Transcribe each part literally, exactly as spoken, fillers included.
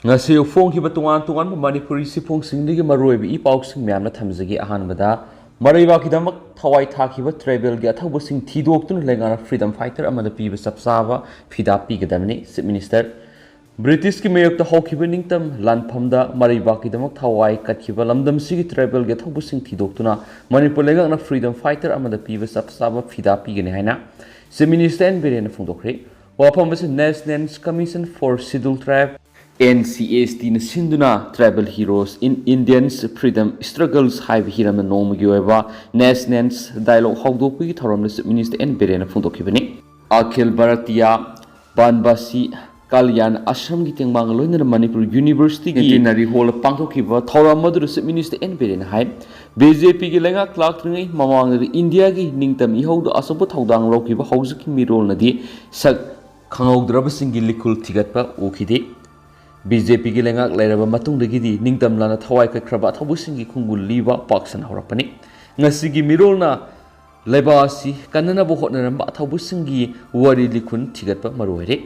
ꯉꯁꯤ ꯐꯣꯡꯈꯤꯕ ꯇꯣꯉꯥꯟ ꯇꯣꯉꯥꯟꯕ ꯃꯅꯤꯄꯨꯔꯤ ꯁꯤꯐꯣꯡꯁꯤꯡꯗꯒꯤ ꯃꯔꯨꯑꯣꯏꯕ ꯏ ꯄꯥꯎꯁꯤꯡ ꯃꯌꯥꯝꯅ ꯊꯝꯖꯒꯦ꯫ ꯑꯍꯥꯟꯕꯗ, ꯃꯔꯩꯕꯥꯛꯀꯤꯗꯃꯛ ꯊꯋꯥꯏ ꯊꯥꯈꯤꯕ ꯇ꯭ꯔꯥꯏꯕꯦꯜꯒꯤ ꯑꯊꯧꯕꯁꯤꯡ ꯊꯤꯗꯣꯛꯇꯨꯅ ꯂꯩꯉꯥꯛꯅ ꯐ꯭ꯔꯤꯗꯝ ꯐꯥꯏꯇꯔ ꯑꯃꯗ ꯄꯤꯕ ꯆꯞ ꯆꯥꯕ ꯐꯤꯗꯥ ꯄꯤꯒꯗꯕꯅꯤ꯫ ꯆꯤꯐ ꯃꯤꯅꯤꯁꯇꯔ, ꯕ꯭ꯔꯤꯇꯤꯁꯀꯤ ꯃꯥꯌꯣꯛꯇ ꯍꯧꯈꯤꯕ ꯅꯤꯡꯇꯝ ꯂꯥꯟꯐꯝꯗ ꯃꯔꯩꯕꯥꯛꯀꯤꯗꯃꯛ ꯊꯋꯥꯏ ꯀꯠꯈꯤꯕ ꯂꯝꯗꯝꯁꯤꯒꯤ ꯇ꯭ꯔꯥꯏꯕꯦꯜꯒꯤ ꯑꯊꯧꯕꯁꯤꯡ ꯊꯤꯗꯣꯛꯇꯨꯅ ꯃꯅꯤꯄꯨꯔ ꯂꯩꯉꯥꯛꯅ ꯐ꯭ꯔꯤꯗꯝ ꯐꯥꯏꯇꯔ ꯑꯃꯗ ꯄꯤꯕ ꯆꯞ ꯆꯥꯕ ꯐꯤꯗꯥ ꯄꯤꯒꯅꯤ ꯍꯥꯏꯅ ꯆꯤꯐ ꯃꯤꯅꯤꯁꯇꯔ ꯑꯦꯟ ꯕꯤꯔꯦꯟꯅ ꯐꯣꯡꯗꯣꯛꯈ꯭ꯔꯦ꯫ ꯋꯥꯐꯝ ꯑꯁꯤ National Commission for Scheduled Tribe, N C S T ꯅ ꯁꯤꯟꯗꯨꯅ Tribal Heroes in Indians Freedom Struggles ꯍꯥꯏꯕ ꯍꯤꯔꯝꯗ ꯅꯣꯡꯃꯒꯤ ꯑꯣꯏꯕ National Dialogue ꯍꯧꯗꯣꯛꯄꯒꯤ ꯊꯧꯔꯝꯗ ꯆꯤꯐ ꯃꯤꯅꯤꯁꯇꯔ ꯑꯦꯟ ꯕꯤꯔꯦꯟꯅ ꯐꯣꯡꯗꯣꯛꯈꯤꯕꯅꯤ꯫ ꯑꯈꯤꯜ ꯚꯥꯔꯇꯤꯌꯥ ꯕꯥꯟꯕꯥꯁꯤ ꯀꯜꯌꯥꯟ ꯑꯥꯁ꯭ꯔꯝꯒꯤ ꯇꯦꯡꯕꯥꯡꯒ ꯂꯣꯏꯅꯅ ꯃꯅꯤꯄꯨꯔ ꯌꯨꯅꯤꯚꯔꯁꯤꯇꯤꯒꯤ ꯁꯦꯟꯇꯤꯅꯔꯤ ꯍꯣꯜꯗ ꯄꯥꯡꯊꯣꯛꯈꯤꯕ ꯊꯧꯔꯝ ꯑꯗꯨꯗ ꯆꯤꯐ ꯃꯤꯅꯤꯁꯇꯔ ꯑꯦꯟ ꯕꯤꯔꯦꯟꯅ ꯍꯥꯏ, ꯕꯤ ꯖꯦ ꯄꯤꯒꯤ ꯂꯩꯉꯥꯛ ꯂꯥꯛꯇ꯭ꯔꯤꯉꯩ ꯃꯃꯥꯡꯗꯗꯤ ꯏꯟꯗꯤꯌꯥꯒꯤ ꯅꯤꯡꯇꯝ ꯏꯍꯧꯗ ꯑꯆꯧꯕ ꯊꯧꯗꯥꯡ ꯂꯧꯈꯤꯕ ꯍꯧꯖꯤꯛꯀꯤ ꯃꯤꯔꯣꯜꯅꯗꯤ ꯁꯛ ꯈꯪꯍꯧꯗ꯭ꯔꯕꯁꯤꯡꯒꯤ ꯂꯤꯈꯨꯜ ꯊꯤꯒꯠꯄ ꯎꯈꯤꯗꯦ꯫ ꯕꯤ ꯖꯦ ꯄꯤꯒꯤ ꯂꯩꯉꯥꯛ ꯂꯩꯔꯕ ꯃꯇꯨꯡꯗꯒꯤꯗꯤ ꯅꯤꯡꯇꯝ ꯂꯥꯟꯅ ꯊꯋꯥꯏ ꯀꯠꯈ꯭ꯔꯕ ꯑꯊꯧꯕꯁꯤꯡꯒꯤ ꯈꯣꯡꯒꯨꯜ ꯂꯤꯕ ꯄꯥꯛ ꯁꯟꯅ ꯍꯧꯔꯛꯄꯅꯤ꯫ ꯉꯁꯤꯒꯤ ꯃꯤꯔꯣꯜꯅ ꯂꯩꯕꯥꯛ ꯑꯁꯤ ꯀꯟꯅꯅꯕ ꯍꯣꯠꯅꯔꯝꯕ ꯑꯊꯧꯕꯁꯤꯡꯒꯤ ꯋꯥꯔꯤ ꯂꯤꯈꯨꯜ ꯊꯤꯒꯠꯄ ꯃꯔꯨ ꯑꯣꯏꯔꯦ꯫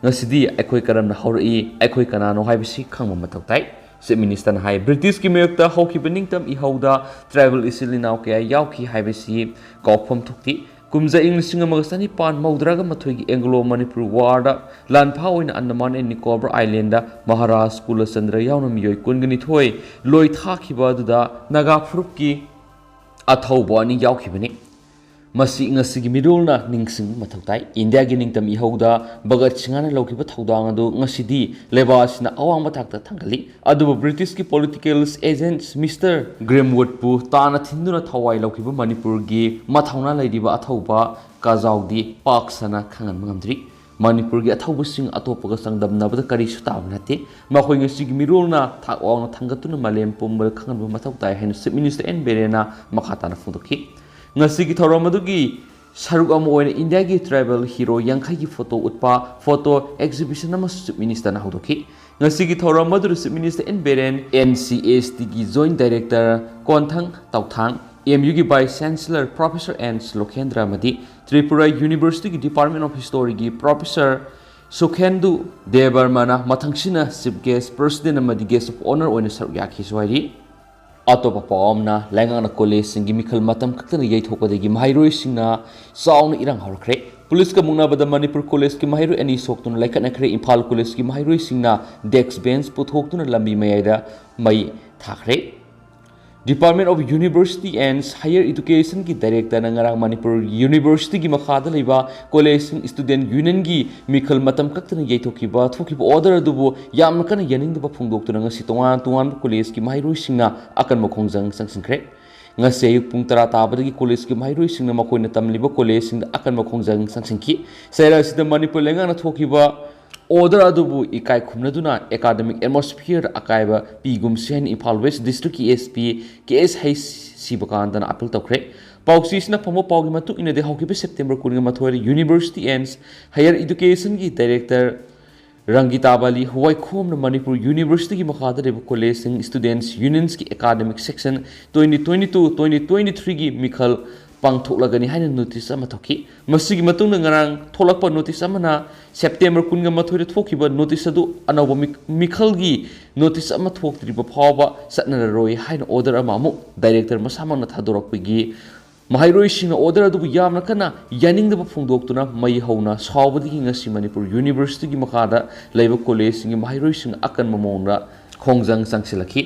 ꯉꯁꯤꯗꯤ ꯑꯩꯈꯣꯏ ꯀꯔꯝꯅ ꯍꯧꯔꯛꯏ, ꯑꯩꯈꯣꯏ ꯀꯅꯥꯅꯣ ꯍꯥꯏꯕꯁꯤ ꯈꯪꯕ ꯃꯊꯧ ꯇꯥꯏ꯫ ꯆꯤꯐ ꯃꯤꯅꯤꯁꯇꯔꯅ ꯍꯥꯏ, ꯕ꯭ꯔꯤꯇꯤꯁꯀꯤ ꯃꯥꯌꯣꯛꯇ ꯍꯧꯈꯤꯕ ꯅꯤꯡꯇꯝ ꯏꯍꯧꯗ ꯇ꯭ꯔꯥꯏꯕꯦꯜ ꯏꯆꯤꯜ ꯏꯅꯥꯎ ꯀꯌꯥ ꯌꯥꯎꯈꯤ ꯍꯥꯏꯕꯁꯤ ꯀꯥꯎꯐꯝ ꯊꯣꯛꯇꯦ꯫ ꯀꯨꯝꯖꯥ ꯏꯪ ꯂꯤꯁꯤꯡ ꯑꯃꯒ ꯆꯅꯤꯄꯥꯟ ꯃꯧꯗ꯭ꯔꯥꯒ ꯃꯥꯊꯣꯏꯒꯤ ꯑꯦꯡꯒ꯭ꯂꯣ ꯃꯅꯤꯄꯨꯔ ꯋꯥꯔꯗ ꯂꯥꯟꯐꯥ ꯑꯣꯏꯅ ꯑꯟꯗꯃꯥꯟ ꯑꯦꯟ ꯅꯤꯀꯣꯕꯔ ꯑꯥꯏꯂꯦꯟꯗ ꯃꯍꯥꯔꯥꯖ ꯀꯨꯂꯆꯟꯗ꯭ꯔ ꯌꯥꯎꯅ ꯃꯤꯑꯣꯏ ꯀꯨꯟꯒ ꯅꯤꯊꯣꯏ ꯂꯣꯏ ꯊꯥꯈꯤꯕ ꯑꯗꯨꯗ ꯅꯥꯒꯥ ꯐꯨꯔꯨꯞꯀꯤ ꯑꯊꯧꯕ ꯑꯅꯤ ꯌꯥꯎꯈꯤꯕꯅꯤ꯫ ꯃꯁꯤ ꯉꯁꯤꯒꯤ ꯃꯤꯔꯣꯜꯅ ꯅꯤꯡꯁꯤꯡꯕ ꯃꯊꯧ ꯇꯥꯏ꯫ ꯏꯟꯗꯤꯌꯥꯒꯤ ꯅꯤꯡꯇꯝ ꯏꯍꯧꯗ ꯚꯒꯠ ꯁꯤꯡꯍꯅ ꯂꯧꯈꯤꯕ ꯊꯧꯗꯥꯡ ꯑꯗꯨ ꯉꯁꯤꯗꯤ ꯂꯩꯕꯥꯛ ꯑꯁꯤꯅ ꯑꯋꯥꯡꯕ ꯊꯥꯛꯇ ꯊꯥꯡꯒꯠꯂꯤ꯫ ꯑꯗꯨꯕꯨ ꯕ꯭ꯔꯤꯇꯤꯁꯀꯤ ꯄꯣꯂꯤꯇꯤꯀꯦꯜ ꯑꯦꯖꯦꯟꯠ ꯃꯤꯁꯇꯔ ꯒ꯭ꯔꯤꯝꯋꯨꯗꯄꯨ ꯇꯥꯅ ꯊꯤꯟꯗꯨꯅ ꯊꯋꯥꯏ ꯂꯧꯈꯤꯕ ꯃꯅꯤꯄꯨꯔꯒꯤ ꯃꯊꯧꯅꯥ ꯂꯩꯔꯤꯕ ꯑꯊꯧꯕ ꯀꯖꯥꯎꯗꯤ ꯄꯥꯛ ꯁꯟꯅ ꯈꯪꯍꯟꯕ ꯉꯝꯗ꯭ꯔꯤ꯫ ꯃꯅꯤꯄꯨꯔꯒꯤ ꯑꯊꯧꯕꯁꯤꯡ ꯑꯇꯣꯞꯄꯒ ꯆꯥꯡꯗꯝꯅꯕꯗ ꯀꯔꯤꯁꯨ ꯇꯥꯕ ꯅꯠꯇꯦ꯫ ꯃꯈꯣꯏ ꯉꯁꯤꯒꯤ ꯃꯤꯔꯣꯜꯅ ꯊꯥꯛ ꯋꯥꯡꯅ ꯊꯥꯡꯒꯠꯇꯨꯅ ꯃꯥꯂꯦꯝ ꯄꯨꯝꯕꯗ ꯈꯪꯍꯟꯕ ꯃꯊꯧ ꯇꯥꯏ ꯍꯥꯏꯅ ꯆꯤꯐ ꯃꯤꯅꯤꯁꯇꯔ ꯑꯦꯟ ꯕꯤꯔꯦꯟꯅ ꯃꯈꯥ ꯇꯥꯅ ꯐꯣꯡꯗꯣꯛꯈꯤ꯫ ꯉꯁꯤꯒꯤ ꯊꯧꯔꯝ ꯑꯗꯨꯒꯤ ꯁꯔꯨꯛ ꯑꯃ ꯑꯣꯏꯅ ꯏꯟꯗꯤꯌꯥꯒꯤ ꯇ꯭ꯔꯥꯏꯕꯦꯜ ꯍꯤꯔꯣ ꯌꯥꯡꯈꯩꯒꯤ ꯐꯣꯇꯣ ꯎꯠꯄ ꯐꯣꯇꯣ ꯑꯦꯛꯖꯤꯕꯤꯁꯟ ꯑꯃꯁꯨ ꯆꯤꯐ ꯃꯤꯅꯤꯁꯇꯔꯅ ꯍꯧꯗꯣꯛꯈꯤ꯫ ꯉꯁꯤꯒꯤ ꯊꯧꯔꯝ ꯑꯗꯨꯗ chief minister N Biren, N C S ꯇꯤꯒꯤ joint director Konthang Touthang, M ꯌꯨꯒꯤ vice chancellor professor N Lokendra ꯑꯃꯗꯤ ꯇ꯭ꯔꯤꯄꯨꯔꯥ ꯌꯨꯅꯤꯚꯔꯁꯤꯇꯤꯒꯤ ꯗꯤꯄꯥꯔꯠꯃꯦꯟ ꯑꯣꯐ ꯍꯤꯁꯇꯣꯔꯤꯒꯤ ꯄ꯭ꯔꯣꯐꯦꯁꯔ ꯁꯨꯈꯦꯟꯗꯨ ꯗꯦꯕꯔꯃꯅ ꯃꯊꯪꯁꯤꯅ Chief Guest, President ꯑꯃꯗꯤ Guest of Honour ꯑꯣꯏꯅ ꯁꯔꯨꯛ ꯌꯥꯈꯤꯁꯨ ꯍꯥꯏꯔꯤ꯫ ꯑꯇꯣꯞꯄ ꯄꯥꯎ ꯑꯃꯅ, ꯂꯩꯉꯥꯛꯅ ꯀꯣꯂꯦꯖꯁꯤꯡꯒꯤ ꯃꯤꯈꯜ ꯃꯇꯝ ꯀꯛꯇꯅ ꯌꯩꯊꯣꯛꯄꯗꯒꯤ ꯃꯍꯩꯔꯣꯏꯁꯤꯡꯅ ꯆꯥꯎꯅ ꯏꯔꯥꯡ ꯍꯧꯔꯛꯈ꯭ꯔꯦ꯫ ꯄꯨꯂꯤꯁꯀ ꯃꯨꯛꯅꯕꯗ ꯃꯅꯤꯄꯨꯔ ꯀꯣꯂꯦꯖꯀꯤ ꯃꯍꯩꯔꯣꯏ ꯑꯅꯤ ꯁꯣꯛꯇꯨꯅ ꯂꯩꯈꯠꯅꯈ꯭ꯔꯦ꯫ ꯏꯝꯐꯥꯜ ꯀꯣꯂꯦꯖꯀꯤ ꯃꯍꯩꯔꯣꯏꯁꯤꯡꯅ desk bench ꯄꯨꯊꯣꯛꯇꯨꯅ ꯂꯝꯕꯤ ꯃꯌꯥꯏꯗ ꯃꯩ ꯊꯥꯈ꯭ꯔꯦ꯫ Department of University and Higher Educationꯒꯤ directorꯅ ꯉꯔꯥꯡ ꯃꯅꯤꯄꯨꯔ Universityꯒꯤ ꯃꯈꯥꯗ ꯂꯩꯕ ꯀꯣꯂꯦꯖꯁꯤꯡ student unionꯒꯤ ꯃꯤꯈꯜ ꯃꯇꯝ ꯀꯛꯇꯅ ꯌꯩꯊꯣꯛꯈꯤꯕ ꯊꯣꯛꯈꯤꯕ order ꯑꯗꯨꯕꯨ ꯌꯥꯝꯅ ꯀꯟꯅ ꯌꯥꯅꯤꯡꯗꯕ ꯐꯣꯡꯗꯣꯛꯇꯨꯅ ꯉꯁꯤ ꯇꯣꯉꯥꯟ ꯇꯣꯉꯥꯟꯕ ꯀꯣꯂꯦꯖꯀꯤ ꯃꯍꯩꯔꯣꯏꯁꯤꯡꯅ ꯑꯀꯟꯕ ꯈꯣꯡꯖꯪ ꯆꯪꯁꯤꯟꯈ꯭ꯔꯦ꯫ ꯉꯁꯤ ꯑꯌꯨꯛ ꯄꯨꯡ ꯇꯔꯥ ꯇꯥꯕꯗꯒꯤ ꯀꯣꯂꯦꯖꯀꯤ ꯃꯍꯩꯔꯣꯏꯁꯤꯡꯅ ꯃꯈꯣꯏꯅ ꯇꯝꯂꯤꯕ ꯀꯣꯂꯦꯖꯁꯤꯡꯗ ꯑꯀꯟꯕ ꯈꯣꯡꯖꯪ ꯆꯪꯁꯤꯟꯈꯤ꯫ ꯆꯩꯔꯥꯛ ꯑꯁꯤꯗ ꯃꯅꯤꯄꯨꯔ ꯂꯩꯉꯥꯛꯅ ꯊꯣꯛꯈꯤꯕ order ꯑꯗꯨꯕꯨ ꯏꯀꯥꯏ ꯈꯨꯝꯅꯗꯨꯅ academic atmosphereꯗ ꯑꯀꯥꯏꯕ ꯄꯤꯒꯨꯝꯁꯤ ꯍꯥꯏꯅ ꯏꯝꯐꯥꯜ West Districtꯀꯤ SP ꯀꯦ ꯑꯦꯁ ꯍꯩꯁ ꯁꯤꯕꯀꯥꯟꯇꯅ appeal ꯇꯧꯈ꯭ꯔꯦ꯫ ꯄꯥꯎꯆꯦꯁꯤꯅ ꯐꯪꯕ ꯄꯥꯎꯒꯤ ꯃꯇꯨꯡ ꯏꯟꯅꯗꯤ ꯍꯧꯈꯤꯕ September ꯀꯨꯟꯒ ꯃꯥꯊꯣꯏꯗ University and Higher Educationꯒꯤ director ꯔꯪꯒꯤꯇꯥꯕꯥꯂꯤ ꯋꯥꯏꯈꯣꯝꯅ Manipur Universityꯒꯤ ꯃꯈꯥꯗ ꯂꯩꯕ ꯀꯣꯂꯦꯖꯁꯤꯡ students unionꯒꯤ academic session twenty twenty-two twenty twenty-threeꯒꯤ ꯃꯤꯈꯜ ꯄꯥꯡꯊꯣꯛꯂꯒꯅꯤ ꯍꯥꯏꯅ notice ꯑꯃ ꯊꯣꯛꯈꯤ꯫ ꯃꯁꯤꯒꯤ ꯃꯇꯨꯡꯗ ꯉꯔꯥꯡ ꯊꯣꯛꯂꯛꯄ notice ꯑꯃꯅ September ꯀꯨꯟꯒ ꯃꯥꯊꯣꯏꯗ ꯊꯣꯛꯈꯤꯕ notice ꯑꯗꯨ ꯑꯅꯧꯕ ꯃꯤ-, ꯃꯤꯈꯜꯒꯤ notice ꯑꯃ ꯊꯣꯛꯇ꯭ꯔꯤꯕ ꯐꯥꯎꯕ ꯆꯠꯅꯔꯔꯣꯏ ꯍꯥꯏꯅ order ꯑꯃ ꯑꯃꯨꯛ director ꯃꯁꯥꯃꯛꯅ ꯊꯥꯗꯣꯔꯛꯄꯒꯤ ꯃꯍꯩꯔꯣꯏꯁꯤꯡꯅ order ꯑꯗꯨꯕꯨ ꯌꯥꯝꯅ ꯀꯟꯅ ꯌꯥꯅꯤꯡꯗꯕ ꯐꯣꯡꯗꯣꯛꯇꯨꯅ ꯃꯩ ꯍꯧꯅ ꯁꯥꯎꯕꯗꯒꯤ ꯉꯁꯤ ꯃꯅꯤꯄꯨꯔ Universityꯒꯤ ꯃꯈꯥꯗ ꯂꯩꯕ ꯀꯣꯂꯦꯖꯁꯤꯡꯒꯤ ꯃꯍꯩꯔꯣꯏꯁꯤꯡꯅ ꯑꯀꯟꯕ ꯃꯑꯣꯡꯗ ꯈꯣꯡꯖꯪ ꯆꯪꯁꯤꯜꯂꯛꯈꯤ꯫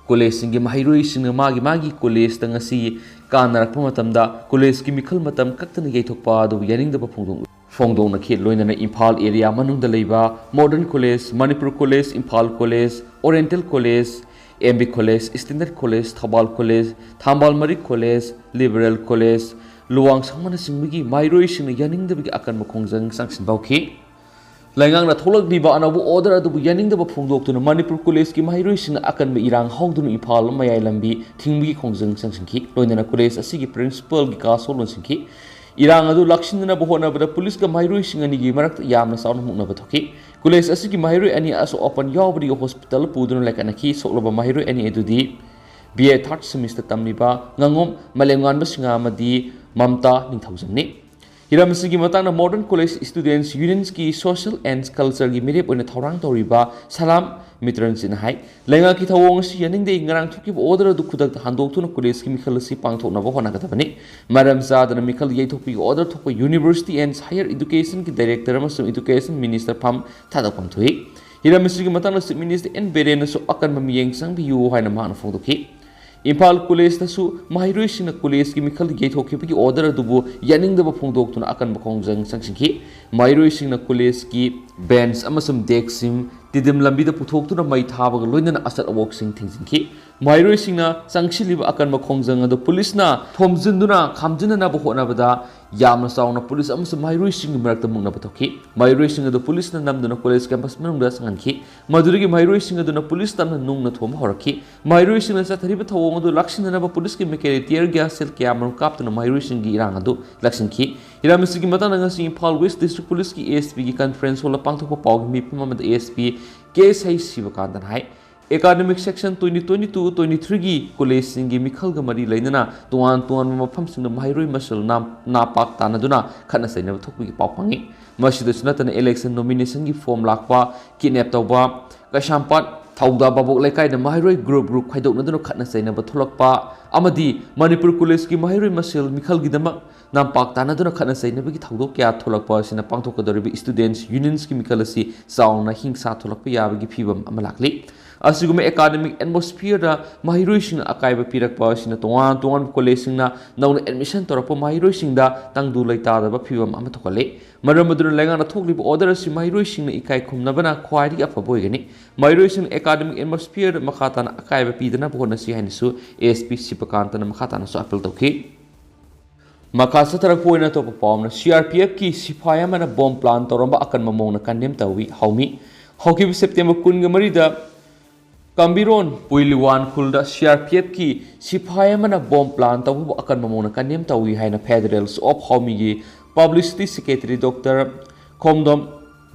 ꯀꯣꯂꯦꯖꯁꯤꯡꯒꯤ ꯃꯍꯩꯔꯣꯏꯁꯤꯡꯅ ꯃꯥꯒꯤ ꯃꯥꯒꯤ ꯀꯣꯂꯦꯖꯇ ꯉꯁꯤ ꯀꯥꯟꯅꯔꯛꯄ ꯃꯇꯝꯗ ꯀꯣꯂꯦꯖꯀꯤ ꯃꯤꯈꯜ ꯃꯇꯝ ꯀꯛꯇꯅ ꯌꯩꯊꯣꯛꯄ ꯑꯗꯨ ꯌꯥꯅꯤꯡꯗꯕ ꯐꯣꯡꯗꯣꯛ-, ꯐꯣꯡꯗꯣꯛꯅꯈꯤ꯫ ꯂꯣꯏꯅꯅ ꯏꯝꯐꯥꯜ area ꯃꯅꯨꯡꯗ ꯂꯩꯕ Modern College, Manipur College, Imphal College, Oriental College, M B College, Standard College, Thoubal College, ꯊꯝꯕꯥꯜ ꯃꯔꯤꯛ College, Liberal College, ꯂꯨꯋꯥꯡ ꯁꯪꯉꯨꯅꯆꯤꯡꯕꯒꯤ ꯃꯍꯩꯔꯣꯏꯁꯤꯡꯅ ꯌꯥꯅꯤꯡꯗꯕꯒꯤ ꯑꯀꯟꯕ ꯈꯣꯡꯖꯪ ꯆꯪꯁꯤꯟꯕ ꯍꯧꯈꯤ꯫ ꯂꯩꯉꯥꯛꯅ ꯊꯣꯛꯂꯛꯂꯤꯕ ꯑꯅꯧꯕ order ꯑꯗꯨꯕꯨ ꯌꯥꯅꯤꯡꯗꯕ ꯐꯣꯡꯗꯣꯛꯇꯨꯅ ꯃꯅꯤꯄꯨꯔ ꯀꯣꯂꯦꯖꯀꯤ ꯃꯍꯩꯔꯣꯏꯁꯤꯡꯅ ꯑꯀꯟꯕ ꯏꯔꯥꯡ ꯍꯧꯗꯨꯅ ꯏꯝꯐꯥꯜ ꯃꯌꯥꯏ ꯂꯝꯕꯤ ꯊꯤꯡꯕꯒꯤ ꯈꯣꯡꯖꯪ ꯆꯪꯁꯤꯟꯈꯤ꯫ ꯂꯣꯏꯅꯅ ꯀꯣꯂꯦꯖ ꯑꯁꯤꯒꯤ principalꯒꯤ ꯀꯥꯁꯨ ꯂꯣꯟꯁꯤꯟꯈꯤ꯫ ꯏꯔꯥꯡ ꯑꯗꯨ ꯂꯥꯛꯁꯤꯟꯗꯅꯕ ꯍꯣꯠꯅꯕꯗ ꯄꯨꯂꯤꯁꯀ ꯃꯍꯩꯔꯣꯏꯁꯤꯡ ꯑꯅꯤꯒꯤ ꯃꯔꯛꯇ ꯌꯥꯝꯅ ꯆꯥꯎꯅ ꯃꯨꯛꯅꯕ ꯊꯣꯛꯈꯤ꯫ ꯀꯣꯂꯦꯖ ꯑꯁꯤꯒꯤ ꯃꯍꯩꯔꯣꯏ ꯑꯅꯤ ꯑꯁꯣꯛ ꯑꯄꯟ ꯌꯥꯎꯕꯗꯒꯤ hospital ꯄꯨꯗꯨꯅ ꯂꯩꯈꯠꯅꯈꯤ꯫ ꯁꯣꯛꯂꯕ ꯃꯍꯩꯔꯣꯏ ꯑꯅꯤ ꯑꯗꯨꯗꯤ B A third semester ꯇꯝꯂꯤꯕ ꯉꯥꯉꯣꯝ ꯃꯥꯂꯦꯝꯉꯥꯟꯕ ꯁꯤꯡꯍ ꯑꯃꯗꯤ ꯃꯝꯇꯥ ꯅꯤꯡꯊꯧꯖꯝꯅꯤ꯫ ꯍꯤꯔꯝ ꯑꯁꯤꯒꯤ ꯃꯇꯥꯡꯗ Modern College Students Unions ꯀꯤ Social and Culture ꯒꯤ ꯃꯤꯔꯦꯞ ꯑꯣꯏꯅ ꯊꯧꯔꯥꯡ ꯇꯧꯔꯤꯕ ꯁꯂꯥꯝ ꯃꯤꯇ꯭ꯔꯟꯁꯤꯅ ꯍꯥꯏ, ꯂꯩꯉꯥꯛꯀꯤ ꯊꯧꯑꯣꯡ ꯑꯁꯤ ꯌꯥꯅꯤꯡꯗꯦ꯫ ꯉꯔꯥꯡ ꯊꯣꯛꯈꯤꯕ order ꯑꯗꯨ ꯈꯨꯗꯛꯇ ꯍꯟꯗꯣꯛꯇꯨꯅ college ꯀꯤ ꯃꯤꯈꯜ ꯑꯁꯤ ꯄꯥꯡꯊꯣꯛꯅꯕ ꯍꯣꯠꯅꯒꯗꯕꯅꯤ꯫ ꯃꯔꯝ ꯆꯥꯗꯅ ꯃꯤꯈꯜ ꯌꯩꯊꯣꯛꯄꯒꯤ order ꯊꯣꯛꯄ University and Higher Education ꯒꯤ Director ꯑꯃꯁꯨꯡ Education Minister ꯐꯝ ꯊꯥꯗꯣꯛꯐꯝ ꯊꯣꯛꯏ꯫ ꯍꯤꯔꯝ ꯑꯁꯤꯒꯤ ꯃꯇꯥꯡꯗ Chief Minister N ꯕꯤꯔꯦꯟꯅꯁꯨ ꯑꯀꯟꯕ ꯃꯤꯠꯌꯦꯡ ꯆꯪꯕꯤꯌꯨ ꯍꯥꯏꯅ ꯃꯍꯥꯛꯅ ꯐꯣꯡꯗꯣꯛꯈꯤ꯫ ꯏꯝꯐꯥꯜ college ꯇꯁꯨ ꯃꯍꯩꯔꯣꯏꯁꯤꯡꯅ college ꯀꯤ ꯃꯤꯈꯜ ꯌꯩꯊꯣꯛꯈꯤꯕꯒꯤ order ꯑꯗꯨꯕꯨ ꯌꯥꯅꯤꯡꯗꯕ ꯐꯣꯡꯗꯣꯛꯇꯨꯅ ꯑꯀꯟꯕ ꯈꯣꯡꯖꯪ ꯆꯪꯁꯤꯟꯈꯤ꯫ ꯃꯍꯩꯔꯣꯏꯁꯤꯡꯅ college ꯀꯤ bench ꯑꯃꯁꯨꯡ desk ꯁꯤꯡ ꯇꯤꯗꯤꯝ ꯂꯝꯕꯤꯗ ꯄꯨꯊꯣꯛꯇꯨꯅ ꯃꯩ ꯊꯥꯕꯒ ꯂꯣꯏꯅꯅ ꯑꯆꯠ ꯑꯋꯣꯛꯁꯤꯡ ꯊꯤꯡꯖꯤꯟꯈꯤ꯫ ꯃꯍꯩꯔꯣꯏꯁꯤꯡꯅ ꯆꯪꯁꯤꯜꯂꯤꯕ ꯑꯀꯟꯕ ꯈꯣꯡꯖꯪ ꯑꯗꯨ police ꯅ ꯊꯣꯝꯖꯤꯟꯗꯨꯅ ꯈꯥꯝꯖꯤꯟꯅꯅꯕ ꯍꯣꯠꯅꯕꯗ ꯌꯥꯝꯅ ꯆꯥꯎꯅ police ꯑꯃꯁꯨꯡ ꯃꯍꯩꯔꯣꯏꯁꯤꯡꯒꯤ ꯃꯔꯛꯇ ꯃꯨꯛꯅꯕ ꯊꯣꯛꯈꯤ꯫ ꯃꯍꯩꯔꯣꯏꯁꯤꯡ ꯑꯗꯨ police ꯅ ꯅꯝꯗꯨꯅ college campus ꯃꯅꯨꯡꯗ ꯆꯪꯍꯟꯈꯤ꯫ ꯃꯗꯨꯗꯒꯤ ꯃꯍꯩꯔꯣꯏꯁꯤꯡ ꯑꯗꯨꯅ police ꯇꯝꯅ ꯅꯨꯡꯅ ꯊꯣꯝꯕ ꯍꯧꯔꯛꯈꯤ꯫ ꯃꯍꯩꯔꯣꯏꯁꯤꯡꯅ ꯆꯠꯊꯔꯤꯕ ꯊꯧꯑꯣꯡ ꯑꯗꯨ ꯂꯥꯛꯁꯤꯟꯅꯅꯕ police ꯀꯤ ꯃꯥꯏꯀꯩꯗꯒꯤ tear gas shell ꯀꯌꯥꯃꯔꯨꯝ ꯀꯥꯞꯇꯨꯅ ꯃꯍꯩꯔꯣꯏꯁꯤꯡꯒꯤ ꯏꯔꯥꯡ ꯑꯗꯨ ꯂꯥꯛꯁꯤꯟꯈꯤ꯫ ꯍꯤꯔꯝ ꯑꯁꯤꯒꯤ ꯃꯇꯥꯡꯗ ꯉꯁꯤ ꯏꯝꯐꯥꯜ West District Police ꯀꯤ ASP ꯒꯤ conference hall ꯗ ꯄꯥꯡꯊꯣꯛꯄ ꯄꯥꯎꯒꯤ ꯃꯤꯐꯝ ꯑꯃꯗ ASP ꯀꯦ ꯁꯩ ꯁꯤꯕꯀꯥꯟꯇꯅ ꯍꯥꯏ, academic session twenty twenty-two twenty-three ꯒꯤ college ꯁꯤꯡꯒꯤ ꯃꯤꯈꯜꯒ ꯃꯔꯤ ꯂꯩꯅꯅ ꯇꯣꯉꯥꯟ ꯇꯣꯉꯥꯟꯕ ꯃꯐꯝꯁꯤꯡꯗ ꯃꯍꯩꯔꯣꯏ ꯃꯁꯦꯜ ꯅꯥꯝ-, ꯅꯥꯄꯥꯛ ꯇꯥꯅꯗꯨꯅ ꯈꯠꯅ ꯆꯩꯅꯕ ꯊꯣꯛꯄꯒꯤ ꯄꯥꯎ ꯐꯪꯉꯤ꯫ ꯃꯁꯤꯗꯁꯨ ꯅꯠꯇꯅ election nomination ꯒꯤ form ꯂꯥꯛꯄ, kidnap ꯇꯧꯕ, ꯀꯩꯁꯥꯝꯄꯥꯠ ꯊꯧꯗꯥ ꯚꯥꯕꯣꯛ ꯂꯩꯀꯥꯏꯗ ꯃꯍꯩꯔꯣꯏ group group ꯈꯥꯏꯗꯣꯛꯅꯗꯨꯅ ꯈꯠꯅ ꯆꯩꯅꯕ ꯊꯣꯛꯂꯛꯄ ꯑꯃꯗꯤ ꯃꯅꯤꯄꯨꯔ college ꯀꯤ ꯃꯍꯩꯔꯣꯏ ꯃꯁꯦꯜ ꯃꯤꯈꯜꯒꯤꯗꯃꯛ ꯅꯥꯝꯄꯥꯛ ꯇꯥꯅꯗꯨꯅ ꯈꯠꯅ ꯆꯩꯅꯕꯒꯤ ꯊꯧꯗꯣꯛ ꯀꯌꯥ ꯊꯣꯛꯂꯛꯄ ꯑꯁꯤꯅ ꯄꯥꯡꯊꯣꯛꯀꯗꯧꯔꯤꯕ Students Unions ꯀꯤ ꯃꯤꯈꯜ ꯑꯁꯤ ꯆꯥꯎꯅ ꯍꯤꯡꯁꯥ ꯊꯣꯛꯂꯛꯄ ꯌꯥꯕꯒꯤ ꯐꯤꯚꯝ ꯑꯃ ꯂꯥꯛꯂꯤ꯫ ꯑꯁꯤꯒꯨꯝꯕ academic atmosphere ꯗ ꯃꯍꯩꯔꯣꯏꯁꯤꯡꯅ ꯑꯀꯥꯏꯕ ꯄꯤꯔꯛꯄ ꯑꯁꯤꯅ ꯇꯣꯉꯥꯟ ꯇꯣꯉꯥꯟꯕ college ꯁꯤꯡꯅ ꯅꯧꯅ admission ꯇꯧꯔꯛꯄ ꯃꯍꯩꯔꯣꯏꯁꯤꯡꯗ ꯇꯪꯗꯨ ꯂꯩꯇꯥꯗꯕ ꯐꯤꯚꯝ ꯑꯃ ꯊꯣꯛꯍꯜꯂꯤ꯫ ꯃꯔꯝ ꯑꯗꯨꯅ ꯂꯩꯉꯥꯛꯅ ꯊꯣꯛꯂꯤꯕ order ꯑꯁꯤ ꯃꯍꯩꯔꯣꯏꯁꯤꯡꯅ ꯏꯀꯥꯏ ꯈꯨꯝꯅꯕꯅ ꯈ꯭ꯋꯥꯏꯗꯒꯤ ꯑꯐꯕ ꯑꯣꯏꯒꯅꯤ꯫ ꯃꯍꯩꯔꯣꯏꯁꯤꯡꯅ academic atmosphere ꯗ ꯃꯈꯥ ꯇꯥꯅ ꯑꯀꯥꯏꯕ ꯄꯤꯗꯅꯕ ꯍꯣꯠꯅꯁꯤ ꯍꯥꯏꯅꯁꯨ ASP ꯁꯤꯕꯀꯥꯟꯇꯅ ꯃꯈꯥ ꯇꯥꯅꯁꯨ appeal ꯇꯧꯈꯤ꯫ ꯃꯈꯥ ꯆꯠꯊꯔꯛꯄ ꯑꯣꯏꯅ ꯑꯇꯣꯞꯄ ꯄꯥꯎ ꯑꯃꯅ, CRPF ꯀꯤ ꯁꯤꯐꯥꯏ ꯑꯃꯅ bomb plant ꯇꯧꯔꯝꯕ ꯑꯀꯟꯕ ꯃꯑꯣꯡꯗ condemn ꯇꯧꯏ ꯍꯥꯎꯃꯤ꯫ ꯍꯧꯈꯤꯕ September ꯀꯨꯟꯒ ꯃꯔꯤꯗ ꯀꯝꯕꯤꯔꯣꯟ ꯄꯨꯏꯂꯤꯋꯥꯟ ꯈꯨꯜꯗ CRPF ꯀꯤ ꯁꯤꯐꯥꯏ ꯑꯃꯅ bomb plant ꯇꯧꯕꯕꯨ ꯑꯀꯟꯕ ꯃꯑꯣꯡꯗ condemn ꯇꯧꯏ ꯍꯥꯏꯅ Federals of ꯍꯥꯎꯃꯤꯒꯤ Publicity Secretary Doctor ꯈꯣꯝꯗꯣꯝ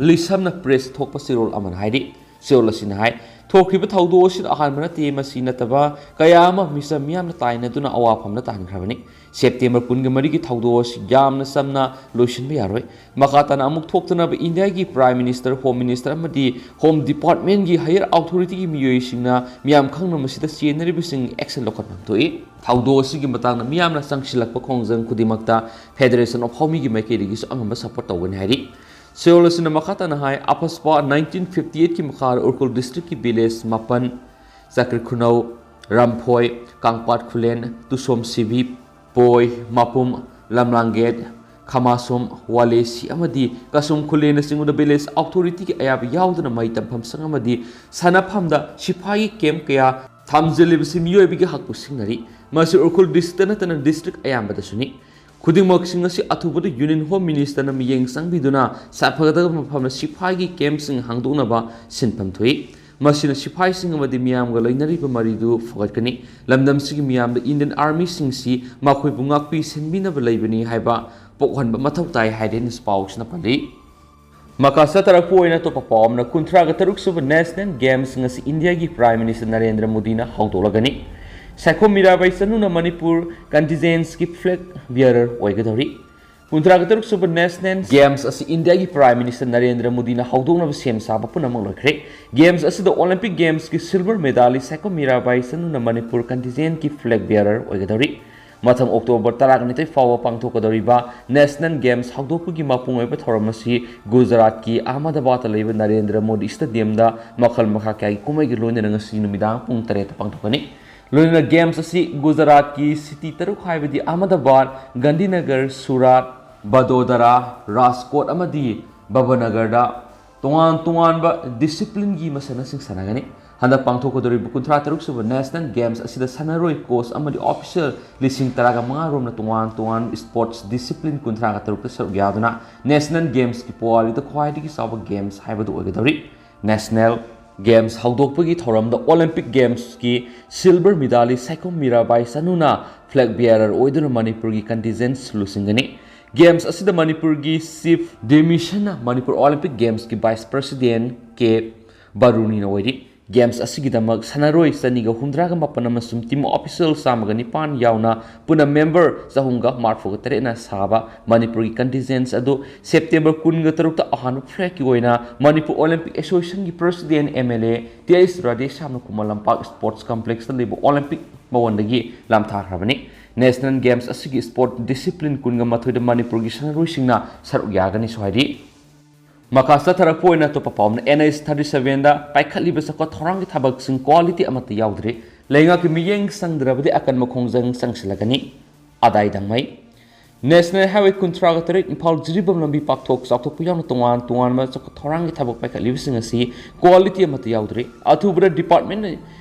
ꯂꯤꯁꯝꯅ press ꯊꯣꯛꯄ ꯆꯦꯔꯣꯜ ꯑꯃꯅ ꯍꯥꯏꯔꯤ꯫ ꯆꯦꯔꯣꯜ ꯑꯁꯤꯅ ꯍꯥꯏ, ꯊꯣꯛꯈ꯭ꯔꯤꯕ ꯊꯧꯗꯣꯛ ꯑꯁꯤꯗ ꯑꯍꯥꯟꯕ ꯅꯠꯇꯦ, ꯃꯁꯤ ꯅꯠꯇꯕ ꯀꯌꯥ ꯑꯃ ꯃꯤꯆꯝ ꯃꯤꯌꯥꯝꯅ ꯇꯥꯏꯅꯗꯨꯅ ꯑꯋꯥꯐꯝꯗ ꯇꯥꯍꯟꯈ꯭ꯔꯕꯅꯤ꯫ ꯁꯦꯞꯇꯦꯝꯕꯔ ꯀꯨꯟꯒ ꯃꯔꯤꯒꯤ ꯊꯧꯗꯣꯛ ꯑꯁꯤ ꯌꯥꯝꯅ ꯆꯝꯅ ꯂꯣꯏꯁꯤꯟꯕ ꯌꯥꯔꯣꯏ꯫ ꯃꯈꯥ ꯇꯥꯅ ꯑꯃꯨꯛ ꯊꯣꯛꯇꯅꯕ ꯏꯟꯗꯤꯌꯥꯒꯤ Prime Minister, Home Minister ꯑꯃꯗꯤ Home Departmentꯀꯤ higher authorityꯒꯤ ꯃꯤꯑꯣꯏꯁꯤꯡꯅ ꯃꯤꯌꯥꯝ ꯈꯪꯅ ꯃꯁꯤꯗ ꯆꯦꯟꯅꯔꯤꯕꯁꯤꯡ action ꯂꯧꯈꯠꯐꯝ ꯊꯣꯛꯏ꯫ ꯊꯧꯗꯣꯛ ꯑꯁꯤꯒꯤ ꯃꯇꯥꯡꯗ ꯃꯤꯌꯥꯝꯅ ꯆꯪꯁꯤꯜꯂꯛꯄ ꯈꯣꯡꯖꯪ ꯈꯨꯗꯤꯡꯃꯛꯇ Federation of Howmiꯒꯤ ꯃꯥꯏꯀꯩꯗꯒꯤꯁꯨ ꯑꯉꯝꯕ support ꯇꯧꯒꯅꯤ ꯍꯥꯏꯔꯤ꯫ ꯁꯤꯑꯣꯜ ꯑꯁꯤꯅ ꯃꯈꯥ ꯇꯥꯅ ꯍꯥꯏ, AFSPA nineteen fifty eightꯀꯤ ꯃꯈꯥꯗ ꯎꯈ꯭ꯔꯨꯜ districtꯀꯤ village ꯃꯥꯄꯟ, ꯆꯀ꯭ꯔꯤꯈꯨꯅꯧ, ꯔꯝꯐꯣꯏ, ꯀꯥꯡꯄꯥꯠ ꯈꯨꯂꯦꯟ, ꯇꯨꯁꯣꯝ ꯁꯤꯕꯤ, ꯄꯣꯏ, ꯃꯄꯨꯝ, ꯂꯝꯂꯥꯡꯒꯦꯠ, ꯈꯃꯥꯁꯣꯝ, ꯋꯥꯂꯦꯁꯤ ꯑꯃꯗꯤ ꯀꯁꯨꯝ ꯈꯨꯂꯦꯟꯅꯆꯤꯡꯕꯗ village authorityꯒꯤ ꯑꯌꯥꯕ ꯌꯥꯎꯗꯅ ꯃꯍꯩ ꯇꯝꯐꯝꯁꯪ ꯑꯃꯗꯤ ꯁꯥꯟꯅꯐꯝꯗ ꯁꯤꯐꯥꯏꯒꯤ camp ꯀꯌꯥ ꯊꯝꯖꯤꯜꯂꯤꯕꯁꯤ ꯃꯤꯑꯣꯏꯕꯒꯤ ꯍꯛꯄꯨ ꯁꯤꯡꯅꯔꯤ꯫ ꯃꯁꯤ ꯎꯈ꯭ꯔꯨꯜ districtꯇ ꯅꯠꯇꯅ district ꯑꯌꯥꯝꯕꯗꯁꯨꯅꯤ꯫ ꯈꯨꯗꯤꯡꯃꯛꯁꯤꯡ ꯑꯁꯤ ꯑꯊꯨꯕꯗ Union Home Ministerꯅ ꯃꯤꯠꯌꯦꯡ ꯆꯪꯕꯤꯗꯨꯅ ꯁꯥꯐꯒꯗꯕ ꯃꯐꯝꯗ ꯁꯤꯐꯥꯏꯒꯤ campꯁꯤꯡ ꯍꯥꯡꯗꯣꯛꯅꯕ ꯁꯤꯟꯐꯝ ꯊꯣꯛꯏ꯫ ꯃꯁꯤꯅ ꯁꯤꯐꯥꯏꯁꯤꯡ ꯑꯃꯗꯤ ꯃꯤꯌꯥꯝꯒ ꯂꯩꯅꯔꯤꯕ ꯃꯔꯤꯗꯨ ꯐꯒꯠꯀꯅꯤ꯫ ꯂꯝꯗꯝꯁꯤꯒꯤ ꯃꯤꯌꯥꯝꯗ Indian Armyꯁꯤꯡꯁꯤ ꯃꯈꯣꯏꯕꯨ ꯉꯥꯛꯄꯤ ꯁꯦꯟꯕꯤꯅꯕ ꯂꯩꯕꯅꯤ ꯍꯥꯏꯕ ꯄꯣꯛꯍꯟꯕ ꯃꯊꯧ ꯇꯥꯏ ꯍꯥꯏꯗꯅ ꯄꯥꯎꯁꯤꯅ ꯄꯜꯂꯤ꯫ ꯃꯈꯥ ꯆꯠꯊꯔꯛꯄ ꯑꯣꯏꯅ ꯑꯇꯣꯞꯄ ꯄꯥꯎ ꯑꯃꯅ, ꯀꯨꯟꯊ꯭ꯔꯥꯒ ꯇꯔꯨꯛ ꯁꯨꯕ National Games ꯉꯁꯤ ꯏꯟꯗꯤꯌꯥꯒꯤ Prime Minister ꯅꯔꯦꯟꯗ꯭ꯔ ꯃꯣꯗꯤꯅ ꯍꯧꯗꯣꯛꯂꯒꯅꯤ꯫ Saikhom Mirabai ꯆꯅꯨꯅ Manipur contingentꯀꯤ flag bearer ꯑꯣꯏꯒꯗꯧꯔꯤ꯫ ꯀꯨꯟꯊ꯭ꯔꯥꯒ ꯇꯔꯨꯛ ꯁꯨꯕ National Games ꯑꯁꯤ ꯏꯟꯗꯤꯌꯥꯒꯤ Prime Minister ꯅꯔꯦꯟꯗ꯭ꯔ ꯃꯣꯗꯤꯅ ꯍꯧꯗꯣꯛꯅꯕ ꯁꯦꯝ ꯁꯥꯕ ꯄꯨꯝꯅꯃꯛ ꯂꯣꯏꯈ꯭ꯔꯦ꯫ Games ꯑꯁꯤꯗ Olympic Gamesꯀꯤ silver medalist Saikhom Mirabai ꯆꯅꯨꯅ Manipur contingentꯀꯤ flag bearer ꯑꯣꯏꯒꯗꯧꯔꯤ꯫ ꯃꯊꯪ October ꯇꯔꯥꯅꯤꯊꯣꯏ ꯐꯥꯎꯕ ꯄꯥꯡꯊꯣꯛꯀꯗꯧꯔꯤꯕ National Games ꯍꯧꯗꯣꯛꯄꯒꯤ ꯃꯄꯨꯡ ꯑꯣꯏꯕ ꯊꯧꯔꯝ ꯑꯁꯤ ꯒꯨꯖꯔꯥꯠꯀꯤ ꯑꯍꯃꯗꯥꯕꯥꯗꯇ ꯂꯩꯕ ꯅꯔꯦꯟꯗ꯭ꯔ ꯃꯣꯗꯤ Stadiumꯗ ꯃꯈꯜ ꯃꯈꯥ ꯀꯌꯥꯒꯤ ꯀꯨꯝꯍꯩꯒꯤ ꯂꯣꯏꯅꯅ ꯉꯁꯤ ꯅꯨꯃꯤꯗꯥꯡ ꯄꯨꯡ ꯇꯔꯦꯠꯇ ꯄꯥꯡꯊꯣꯛꯀꯅꯤ꯫ ꯂꯣꯏꯅꯅ Games ꯑꯁꯤ ꯒꯨꯖꯔꯥꯠꯀꯤ city ꯇꯔꯨꯛ ꯍꯥꯏꯕꯗꯤ ꯑꯍꯃꯗꯥꯕꯥꯗ, ꯒꯥꯟꯙꯤꯅꯒꯔ, ꯁꯨꯔꯥꯠ, ꯕꯗꯣꯗꯔꯥ, ꯔꯥꯖꯀꯣꯠ ꯑꯃꯗꯤ ꯚꯕꯅꯒꯔꯗ ꯇꯣꯉꯥꯟ ꯇꯣꯉꯥꯟꯕ disciplineꯒꯤ ꯃꯁꯥꯟꯅꯁꯤꯡ ꯁꯥꯟꯅꯒꯅꯤ꯫ ꯍꯟꯗꯛ ꯄꯥꯡꯊꯣꯛꯀꯗꯧꯔꯤꯕ ꯀꯨꯟꯊ꯭ꯔꯥ ꯇꯔꯨꯛ ꯁꯨꯕ National Games ꯑꯁꯤꯗ ꯁꯥꯟꯅꯔꯣꯏ coach ꯑꯃꯗꯤ official ꯂꯤꯁꯤꯡ ꯇꯔꯥꯒ ꯃꯉꯥ ꯔꯣꯝꯅ ꯇꯣꯉꯥꯟ ꯇꯣꯉꯥꯟꯕ sports discipline ꯀꯨꯟꯊ꯭ꯔꯥꯒ ꯇꯔꯨꯛꯇ ꯁꯔꯨꯛ ꯌꯥꯗꯨꯅ National Gamesꯀꯤ ꯄꯨꯋꯥꯔꯤꯗ ꯈ꯭ꯋꯥꯏꯗꯒꯤ ꯆꯥꯎꯕ games ꯍꯥꯏꯕꯗꯨ ꯑꯣꯏꯒꯗꯧꯔꯤ꯫ National Games ꯍꯧꯗꯣꯛꯄꯒꯤ ꯊꯧꯔꯝꯗ Olympic Gamesꯀꯤ silver medalist Saikhom Mirabai ꯆꯅꯨꯅ flag bearer ꯑꯣꯏꯗꯨꯅ ꯃꯅꯤꯄꯨꯔꯒꯤ contingent ꯂꯨꯆꯤꯡꯒꯅꯤ꯫ Games ꯑꯁꯤꯗ ꯃꯅꯤꯄꯨꯔꯒꯤ Chief de Missionꯅ Manipur Olympic Gamesꯀꯤ Vice President ꯀꯦ ꯕꯥꯔꯨꯅꯤꯅ ꯑꯣꯏꯔꯤ꯫ ꯒꯦꯝꯁ ꯑꯁꯤꯒꯤꯗꯃꯛ ꯁꯥꯟꯅꯔꯣꯏ ꯆꯅꯤꯒ ꯍꯨꯝꯗ꯭ꯔꯥꯒ ꯃꯥꯄꯟ ꯑꯃꯁꯨꯡ ꯇꯤꯝ ꯑꯣꯐꯤꯁꯤꯌꯦꯜ ꯆꯥꯝꯃꯒ ꯅꯤꯄꯥꯟ ꯌꯥꯎꯅ ꯄꯨꯟꯅ ꯃꯦꯝꯕꯔ ꯆꯍꯨꯝꯒ ꯃꯔꯤꯐꯨꯒ ꯇꯔꯦꯠꯅ ꯁꯥꯕ ꯃꯅꯤꯄꯨꯔꯒꯤ ꯀꯟꯇꯤꯟꯖꯦꯟꯁ ꯑꯗꯨ ꯁꯦꯞꯇꯦꯝꯕꯔ ꯀꯨꯟꯒ ꯇꯔꯨꯛꯇ ꯑꯍꯥꯟꯕ ꯐ꯭ꯂꯦꯒꯀꯤ ꯑꯣꯏꯅ ꯃꯅꯤꯄꯨꯔ ꯑꯣꯂꯤꯝꯄꯤꯛ ꯑꯦꯁꯣꯁꯤꯌꯦꯁꯟꯒꯤ president M L A T H ꯔꯥꯙꯦꯁ꯭ꯌꯥꯝꯅ ꯈꯨꯃꯟ ꯂꯝꯄꯥꯛ ꯁ꯭ꯄꯣꯔꯠꯁ ꯀꯝꯄ꯭ꯂꯦꯛꯁꯇ ꯂꯩꯕ ꯑꯣꯂꯤꯝꯄꯤꯛ ꯃꯥꯋꯣꯟꯗꯒꯤ ꯂꯥꯝꯊꯥꯈ꯭ꯔꯕꯅꯤ꯫ ꯅꯦꯁꯅꯦꯜ ꯒꯦꯝꯁ ꯑꯁꯤꯒꯤ ꯁ꯭ꯄꯣꯔꯠ ꯗꯤꯁꯤꯄ꯭ꯂꯤꯟ ꯀꯨꯟꯒ ꯃꯥꯊꯣꯏꯗ ꯃꯅꯤꯄꯨꯔꯒꯤ ꯁꯥꯟꯅꯔꯣꯏꯁꯤꯡꯅ ꯁꯔꯨꯛ ꯌꯥꯒꯅꯤꯁꯨ ꯍꯥꯏꯔꯤ꯫ ꯃꯈꯥ ꯆꯠꯊꯔꯛꯄ ꯑꯣꯏꯅ ꯑꯇꯣꯞꯄ ꯄꯥꯎ ꯑꯃꯅ, ꯑꯦꯟ ꯑꯩꯆ ꯊꯥꯔꯇꯤ ꯁꯚꯦꯟꯗ ꯄꯥꯏꯈꯠꯂꯤꯕ ꯆꯥꯎꯈꯠ ꯊꯧꯔꯥꯡꯒꯤ ꯊꯕꯛꯁꯤꯡ ꯀ꯭ꯋꯥꯂꯤꯇꯤ ꯑꯃꯠꯇ ꯌꯥꯎꯗ꯭ꯔꯤ꯫ ꯂꯩꯉꯥꯛꯀꯤ ꯃꯤꯠꯌꯦꯡ ꯆꯪꯗ꯭ꯔꯕꯗꯤ ꯑꯀꯟꯕ ꯈꯣꯡꯖꯪ ꯆꯪꯁꯤꯜꯂꯒꯅꯤ꯫ ꯑꯗꯥꯏ ꯗꯥꯡꯃꯩ꯫ ꯅꯦꯁꯅꯦꯜ ꯍꯥꯏꯋꯦ ꯀꯨꯟꯊ꯭ꯔꯥꯒ ꯇꯔꯦꯠ ꯏꯝꯐꯥꯜ ꯖꯤꯔꯤꯕꯥꯝ ꯂꯝꯕꯤ ꯄꯥꯛꯊꯣꯛ ꯆꯥꯎꯊꯣꯛꯄ ꯌꯥꯎꯅ ꯇꯣꯉꯥꯟ ꯇꯣꯉꯥꯟꯕ ꯆꯥꯎꯈꯠ ꯊꯧꯔꯥꯡꯒꯤ ꯊꯕꯛ ꯄꯥꯏꯈꯠꯂꯤꯕꯁꯤꯡ ꯑꯁꯤ ꯀ꯭ꯋꯥꯂꯤꯇꯤ ꯑꯃꯠꯇ ꯌꯥꯎꯗ꯭ꯔꯤ꯫ ꯑꯊꯨꯕꯗ ꯗꯤꯄꯥꯔꯠꯃꯦꯟꯅ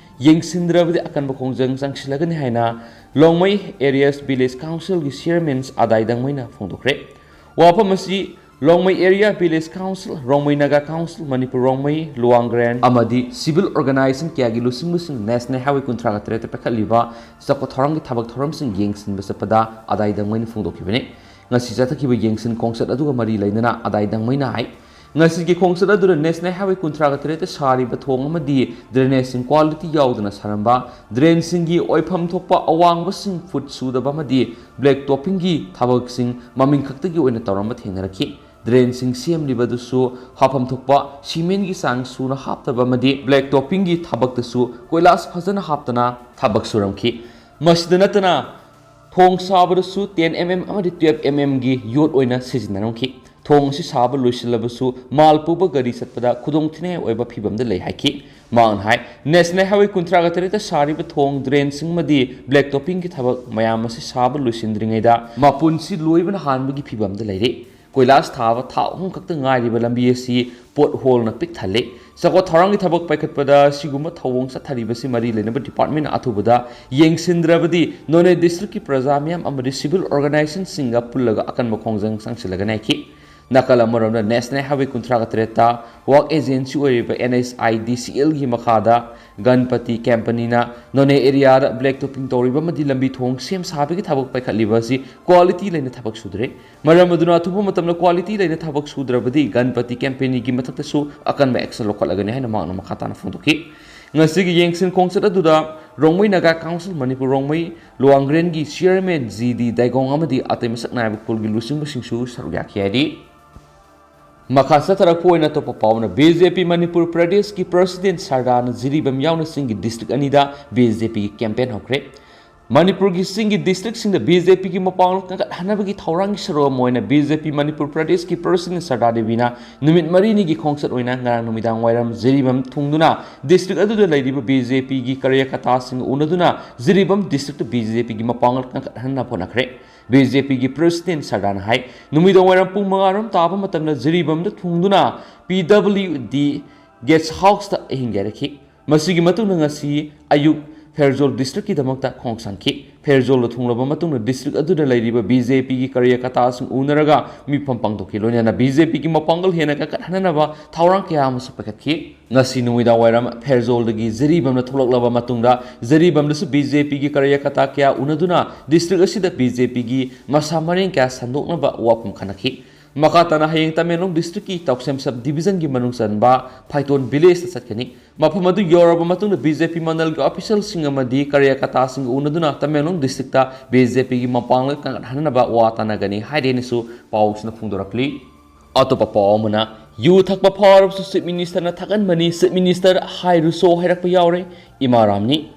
ꯌꯦꯡꯁꯤꯟꯗ꯭ꯔꯕꯗꯤ ꯑꯀꯟꯕ ꯈꯣꯡꯖꯪ ꯆꯪꯁꯤꯜꯂꯒꯅꯤ ꯍꯥꯏꯅ ꯂꯣꯡꯃꯩ ꯑꯦꯔꯤꯌꯥꯁ ꯚꯤꯂꯦꯖ ꯀꯥꯎꯟꯁꯤꯜꯒꯤ ꯆꯤꯌꯔꯃꯦꯟ ꯑꯗꯥꯏ ꯗꯥꯡꯃꯩꯅ ꯐꯣꯡꯗꯣꯛꯈ꯭ꯔꯦ꯫ ꯋꯥꯐꯝ ꯑꯁꯤ Longmei area village council, Rongmei Naga council, Manipur Rongmei, Luwanggren ꯑꯃꯗꯤ ꯁꯤꯚꯤꯜ ꯑꯣꯔꯒꯅꯥꯏꯖꯦꯁꯟ ꯀꯌꯥꯒꯤ ꯂꯨꯆꯤꯡꯕꯁꯤꯡ ꯅꯦꯁꯅꯦꯜ ꯍꯥꯏꯋꯦ ꯀꯨꯟꯊ꯭ꯔꯥꯒ ꯇꯔꯦꯠꯇ ꯄꯥꯏꯈꯠꯂꯤꯕ ꯆꯥꯎꯈꯠ ꯊꯧꯔꯥꯡꯒꯤ ꯊꯕꯛ ꯊꯧꯔꯝꯁꯤꯡ ꯌꯦꯡꯁꯤꯟꯕ ꯆꯠꯄꯗ ꯑꯗꯥꯏ ꯗꯥꯡꯃꯩꯅ ꯐꯣꯡꯗꯣꯛꯈꯤꯕꯅꯤ꯫ ꯉꯁꯤ ꯆꯠꯊꯈꯤꯕ ꯌꯦꯡꯁꯤꯟ ꯈꯣꯡꯆꯠ ꯑꯗꯨꯒ ꯃꯔꯤ ꯂꯩꯅꯅ ꯑꯗꯥꯏ ꯗꯥꯡꯃꯩꯅ ꯍꯥꯏ, ꯉꯁꯤꯒꯤ ꯈꯣꯡꯆꯠ ꯑꯗꯨꯗ ꯅꯦꯁꯅꯦꯜ ꯍꯥꯏꯋꯦ ꯀꯨꯟꯊ꯭ꯔꯥꯒ ꯇꯔꯦꯠꯇ ꯁꯥꯔꯤꯕ ꯊꯣꯡ ꯑꯃꯗꯤ ꯗ꯭ꯔꯦꯅꯦꯖꯁꯤꯡ ꯀ꯭ꯋꯥꯂꯤꯇꯤ ꯌꯥꯎꯗꯅ ꯁꯥꯔꯝꯕ, ꯗ꯭ꯔꯦꯟꯁꯤꯡꯒꯤ ꯑꯣꯏꯐꯝ ꯊꯣꯛꯄ ꯑꯋꯥꯡꯕꯁꯤꯡ ꯐꯨꯠ ꯁꯨꯗꯕ ꯑꯃꯗꯤ ꯕ꯭ꯂꯦꯛ ꯇꯣꯞꯄꯤꯡꯒꯤ ꯊꯕꯛꯁꯤꯡ ꯃꯃꯤꯡ ꯈꯛꯇꯒꯤ ꯑꯣꯏꯅ ꯇꯧꯔꯝꯕ ꯊꯦꯡꯅꯔꯛꯈꯤ꯫ ꯗ꯭ꯔꯦꯟꯁꯤꯡ ꯁꯦꯝꯂꯤꯕꯗꯨꯁꯨ ꯍꯥꯞꯐꯝ ꯊꯣꯛꯄ ꯁꯤꯃꯦꯟꯒꯤ ꯆꯥꯡ ꯁꯨꯅ ꯍꯥꯞꯇꯕ ꯑꯃꯗꯤ ꯕ꯭ꯂꯦꯛ ꯇꯣꯞꯄꯤꯡꯒꯤ ꯊꯕꯛꯇꯁꯨ ꯀꯣꯏꯂꯥꯁ ꯐꯖꯅ ꯍꯥꯞꯇꯅ ꯊꯕꯛ ꯁꯨꯔꯝꯈꯤ꯫ ꯃꯁꯤꯗ ꯅꯠꯇꯅ ꯊꯣꯡ ꯁꯥꯕꯗꯁꯨ ꯇꯦꯟ ꯑꯦꯝ ꯑꯦꯝ ꯑꯃꯗꯤ ꯇꯨꯌꯦꯜꯞ ꯑꯦꯝ ꯑꯦꯝꯒꯤ ꯌꯣꯠ ꯑꯣꯏꯅ ꯁꯤꯖꯤꯟꯅꯔꯝꯈꯤ꯫ ꯊꯣꯡ ꯑꯁꯤ ꯁꯥꯕ ꯂꯣꯏꯁꯤꯜꯂꯕꯁꯨ ꯃꯥꯜ ꯄꯨꯕ ꯒꯥꯔꯤ ꯆꯠꯄꯗ ꯈꯨꯗꯣꯡꯊꯤꯅꯤꯡꯉꯥꯏ ꯑꯣꯏꯕ ꯐꯤꯕꯝꯗ ꯂꯩ ꯍꯥꯏꯈꯤ꯫ ꯃꯍꯥꯛꯅ ꯍꯥꯏ, ꯅꯦꯁꯅꯦꯜ ꯍꯥꯏꯋꯦ ꯀꯨꯟꯊ꯭ꯔꯥꯒ ꯇꯔꯦꯠꯇ ꯁꯥꯔꯤꯕ ꯊꯣꯡ, ꯗ꯭ꯔꯦꯟꯁꯤꯡ ꯑꯃꯗꯤ ꯕ꯭ꯂꯦꯛ ꯇꯣꯞꯄꯤꯡꯒꯤ ꯊꯕꯛ ꯃꯌꯥꯝ ꯑꯁꯤ ꯁꯥꯕ ꯂꯣꯏꯁꯤꯟꯗ꯭ꯔꯤꯉꯩꯗ ꯃꯄꯨꯟꯁꯤ ꯂꯣꯏꯕꯅ ꯍꯥꯟꯕꯒꯤ ꯐꯤꯕꯝꯗ ꯂꯩꯔꯦ꯫ ꯀꯣꯏꯂꯥꯁ ꯊꯥꯕ ꯊꯥ ꯑꯍꯨꯝ ꯈꯛꯇ ꯉꯥꯏꯔꯤꯕ ꯂꯝꯕꯤ ꯑꯁꯤ ꯄꯣꯠ ꯍꯣꯜꯅ ꯄꯤꯛ ꯊꯜꯂꯦ꯫ ꯆꯥꯎꯈꯠ ꯊꯧꯔꯥꯡꯒꯤ ꯊꯕꯛ ꯄꯥꯏꯈꯠꯄꯗ ꯁꯤꯒꯨꯝꯕ ꯊꯧꯑꯣꯡ ꯆꯠꯊꯔꯤꯕꯁꯤ ꯃꯔꯤ ꯂꯩꯅꯕ ꯗꯤꯄꯥꯔꯠꯃꯦꯟꯅ ꯑꯊꯨꯕꯗ ꯌꯦꯡꯁꯤꯟꯗ꯭ꯔꯕꯗꯤ ꯅꯣꯅꯦ ꯗꯤꯁꯇ꯭ꯔꯤꯛꯀꯤ ꯄ꯭ꯔꯖꯥ ꯃꯤꯌꯥꯝ ꯑꯃꯗꯤ ꯁꯤꯚꯤꯜ ꯑꯣꯔꯒꯅꯥꯏꯖꯦꯁꯟꯁꯤꯡꯒ ꯄꯨꯜꯂꯒ ꯑꯀꯟꯕ ꯈꯣꯡꯖꯪ ꯆꯪꯁꯤꯜꯂꯒꯅꯤ ꯍꯥꯏꯈꯤ꯫ ꯅꯥꯀꯜ ꯑꯃꯔꯣꯝꯗ National Highway ꯀꯨꯟꯊ꯭ꯔꯥꯒ ꯇꯔꯦꯠꯇ ꯋꯥꯛ ꯑꯦꯖꯦꯟꯁꯤ ꯑꯣꯏꯔꯤꯕ N H I D C L ꯒꯤ ꯃꯈꯥꯗ ꯒꯟꯄꯇꯤ ꯀꯝꯄꯅꯤꯅ ꯅꯣꯅꯦ ꯑꯦꯔꯤꯌꯥꯗ black topping ꯇꯧꯔꯤꯕ ꯑꯃꯗꯤ ꯂꯝꯕꯤ ꯊꯣꯡ ꯁꯦꯝ ꯁꯥꯕꯒꯤ ꯊꯕꯛ ꯄꯥꯏꯈꯠꯂꯤꯕ ꯑꯁꯤ quality ꯂꯩꯅ ꯊꯕꯛ ꯁꯨꯗ꯭ꯔꯦ꯫ ꯃꯔꯝ ꯑꯗꯨꯅ ꯑꯊꯨꯕ ꯃꯇꯝꯗ quality ꯂꯩꯅ ꯊꯕꯛ ꯁꯨꯗ꯭ꯔꯕꯗꯤ ꯒꯟꯄꯇꯤ ꯀꯝꯄꯦꯅꯤꯒꯤ ꯃꯊꯛꯇꯁꯨ ꯑꯀꯟꯕ action ꯂꯧꯈꯠꯂꯒꯅꯤ ꯍꯥꯏꯅ ꯃꯍꯥꯛꯅ ꯃꯈꯥ ꯇꯥꯅ ꯐꯣꯡꯗꯣꯛꯈꯤ꯫ ꯉꯁꯤꯒꯤ ꯌꯦꯡꯁꯤꯟ ꯈꯣꯡꯆꯠ ꯑꯗꯨꯗ ꯔꯣꯡꯃꯩ ꯅꯥꯒꯥ ꯀꯥꯎꯟꯁꯤꯜ ꯃꯅꯤꯄꯨꯔ ꯔꯣꯡꯃꯩ ꯂꯨꯋꯥꯡꯒ꯭ꯔꯦꯟꯒꯤ ꯆꯤꯌꯔꯃꯦꯟ ꯖꯤ ꯗꯤ ꯗꯥꯏꯒꯣꯡ ꯑꯃꯗꯤ ꯑꯇꯩ ꯃꯁꯛ ꯅꯥꯏꯕ ꯈꯨꯜꯒꯤ ꯂꯨꯆꯤꯡꯕꯁꯤꯡꯁꯨ ꯁꯔꯨꯛ ꯌꯥꯈꯤ ꯍꯥꯏꯔꯤ꯫ ꯃꯈꯥ ꯆꯠꯊꯔꯛꯄ ꯑꯣꯏꯅ ꯑꯇꯣꯞꯄ ꯄꯥꯎꯅ ꯕꯤ ꯖꯦ ꯄꯤ ꯃꯅꯤꯄꯨꯔ ꯄ꯭ꯔꯗꯦꯁꯀꯤ ꯄ꯭ꯔꯁꯤꯗꯦꯟ ꯁꯔꯗꯥꯔꯅ ꯖꯤꯔꯤꯕꯥꯝ ꯌꯥꯎꯅ ꯆꯤꯡꯒꯤ ꯗꯤꯁꯇ꯭ꯔꯤꯛ ꯑꯅꯤꯗ ꯕꯤ ꯖꯦ ꯄꯤꯒꯤ ꯀꯦꯝꯄꯦꯟ ꯍꯧꯈ꯭ꯔꯦ꯫ ꯃꯅꯤꯄꯨꯔꯒꯤ ꯆꯤꯡꯒꯤ ꯗꯤꯁꯇ꯭ꯔꯤꯛꯁꯤꯡꯗ ꯕꯤ ꯖꯦ ꯄꯤꯒꯤ ꯃꯄꯥꯡꯒꯜ ꯀꯟꯈꯠꯍꯟꯅꯕꯒꯤ ꯊꯧꯔꯥꯡꯒꯤ ꯁꯔꯨꯛ ꯑꯃ ꯑꯣꯏꯅ ꯕꯤ ꯖꯦ ꯄꯤ ꯃꯅꯤꯄꯨꯔ ꯄ꯭ꯔꯗꯦꯁꯀꯤ ꯄ꯭ꯔꯁꯤꯗꯦꯟ ꯁꯔꯗꯥꯔ ꯗꯦꯕꯤꯅ ꯅꯨꯃꯤꯠ ꯃꯔꯤꯅꯤꯒꯤ ꯈꯣꯡꯆꯠ ꯑꯣꯏꯅ ꯉꯔꯥꯡ ꯅꯨꯃꯤꯗꯥꯡ ꯋꯥꯏꯔꯝ ꯖꯤꯔꯤꯕꯥꯝ ꯊꯨꯡꯗꯨꯅ ꯗꯤꯁꯇ꯭ꯔꯤꯛ ꯑꯗꯨꯗ ꯂꯩꯔꯤꯕ ꯕꯤ ꯖꯦ ꯄꯤꯒꯤ ꯀꯥꯔꯌꯀꯔꯇꯥꯁꯤꯡꯒ ꯎꯅꯗꯨꯅ ꯖꯤꯔꯤꯕꯥꯝ ꯗꯤꯁꯇ꯭ꯔꯤꯛꯇ ꯕꯤ ꯖꯦ ꯄꯤꯒꯤ ꯃꯄꯥꯡꯒꯜ ꯀꯟꯈꯠꯍꯟꯅꯕ ꯍꯣꯠꯅꯈ꯭ꯔꯦ꯫ ꯕꯤ ꯖꯦ ꯄꯤꯒꯤ ꯄ꯭ꯔꯁꯤꯗꯦꯟ ꯁꯔꯗꯥꯔꯅ ꯍꯥꯏ, ꯅꯨꯃꯤꯗꯥꯡ ꯋꯥꯏꯔꯝ ꯄꯨꯡ ꯃꯉꯥ ꯔꯣꯝ ꯇꯥꯕ ꯃꯇꯝꯗ ꯖꯤꯔꯤꯕꯥꯝꯗ ꯊꯨꯡꯗꯨꯅ ꯄꯤ ꯗꯕ꯭ꯂꯤꯎ ꯗꯤ ꯒꯦꯁ ꯍꯥꯎꯁꯇ ꯑꯍꯤꯡ ꯌꯥꯏꯔꯛꯈꯤ꯫ ꯃꯁꯤꯒꯤ ꯃꯇꯨꯡꯗ ꯉꯁꯤ ꯑꯌꯨꯛ ꯐꯦꯔꯖꯣꯜ ꯗꯤꯁꯇ꯭ꯔꯤꯛꯀꯤꯗꯃꯛꯇ ꯈꯣꯡꯁꯥꯟꯈꯤ꯫ ꯐꯦꯔꯖꯣꯜꯗ ꯊꯨꯡꯂꯕ ꯃꯇꯨꯡꯗ ꯗꯤꯁꯇ꯭ꯔꯤꯛ ꯑꯗꯨꯗ ꯂꯩꯔꯤꯕ ꯕꯤ ꯖꯦ ꯄꯤꯒꯤ ꯀꯥꯔꯌꯀꯔꯇꯥꯁꯤꯡ ꯎꯅꯔꯒ ꯃꯤꯐꯝ ꯄꯥꯡꯊꯣꯛꯈꯤ꯫ ꯂꯣꯏꯅꯅ ꯕꯤ ꯖꯦ ꯄꯤꯒꯤ ꯃꯄꯥꯡꯒꯜ ꯍꯦꯟꯅ ꯀꯟꯈꯠꯍꯟꯅꯕ ꯊꯧꯔꯥꯡ ꯀꯌꯥ ꯑꯃꯁꯨ ꯄꯥꯏꯈꯠꯈꯤ꯫ ꯉꯁꯤ ꯅꯨꯃꯤꯗꯥꯡ ꯋꯥꯏꯔꯝ ꯐꯦꯔꯖꯣꯜꯗꯒꯤ ꯖꯤꯔꯤꯕꯥꯝꯗ ꯊꯣꯛꯂꯛꯂꯕ ꯃꯇꯨꯡꯗ ꯖꯤꯔꯤꯕꯥꯝꯗꯁꯨ ꯕꯤ ꯖꯦ ꯄꯤꯒꯤ ꯀꯥꯔꯌꯀꯔꯇꯥ ꯀꯌꯥ ꯎꯅꯗꯨꯅ ꯗꯤꯁꯇ꯭ꯔꯤꯛ ꯑꯁꯤꯗ ꯕꯤ ꯖꯦ ꯄꯤꯒꯤ ꯃꯁꯥ ꯃꯔꯦꯡ ꯀꯌꯥ ꯁꯟꯗꯣꯛꯅꯕ ꯋꯥꯐꯝ ꯈꯟꯅꯈꯤ꯫ ꯃꯈꯥ ꯇꯥꯅ ꯍꯌꯦꯡ ꯇꯃꯦꯡꯂꯣꯡ ꯗꯤꯁꯇ꯭ꯔꯤꯛꯀꯤ ꯇꯧꯁꯦꯝꯁꯞ ꯗꯤꯕꯤꯖꯟꯒꯤ ꯃꯅꯨꯡ ꯆꯟꯕ ꯐꯥꯏꯇꯣꯟ ꯚꯤꯂꯦꯖꯇ ꯆꯠꯀꯅꯤ꯫ ꯃꯐꯝ ꯑꯗꯨ ꯌꯧꯔꯕ ꯃꯇꯨꯡꯗ ꯕꯤ ꯖꯦ ꯄꯤ ꯃꯟꯗꯜꯒꯤ ꯑꯣꯐꯤꯁꯤꯌꯦꯜꯁꯤꯡ ꯑꯃꯗꯤ ꯀꯥꯔꯌꯀꯔꯇꯥꯁꯤꯡꯒ ꯎꯅꯗꯨꯅ ꯇꯃꯦꯡꯂꯣꯡ ꯗꯤꯁꯇ꯭ꯔꯤꯛꯇ ꯕꯤ ꯖꯦ ꯄꯤꯒꯤ ꯃꯄꯥꯡꯒꯜ ꯀꯟꯈꯠꯍꯟꯅꯕ ꯋꯥ ꯇꯥꯅꯒꯅꯤ ꯍꯥꯏꯔꯦꯅꯁꯨ ꯄꯥꯎꯁꯤꯅ ꯐꯣꯡꯗꯣꯔꯛꯂꯤ꯫ ꯑꯇꯣꯞꯄ ꯄꯥꯎ ꯑꯃꯅ, ꯌꯨ ꯊꯛꯄ ꯐꯥꯎꯔꯕꯁꯨ ꯆꯤꯐ ꯃꯤꯅꯤꯁꯇꯔꯅ ꯊꯛꯍꯟꯕꯅꯤ, ꯆꯤꯐ ꯃꯤꯅꯤꯁꯇꯔ ꯍꯥꯏꯔꯨꯁꯣ ꯍꯥꯏꯔꯛꯄ ꯌꯥꯎꯔꯦ꯫ ꯏꯃꯥ ꯔꯥꯝꯅꯤ꯫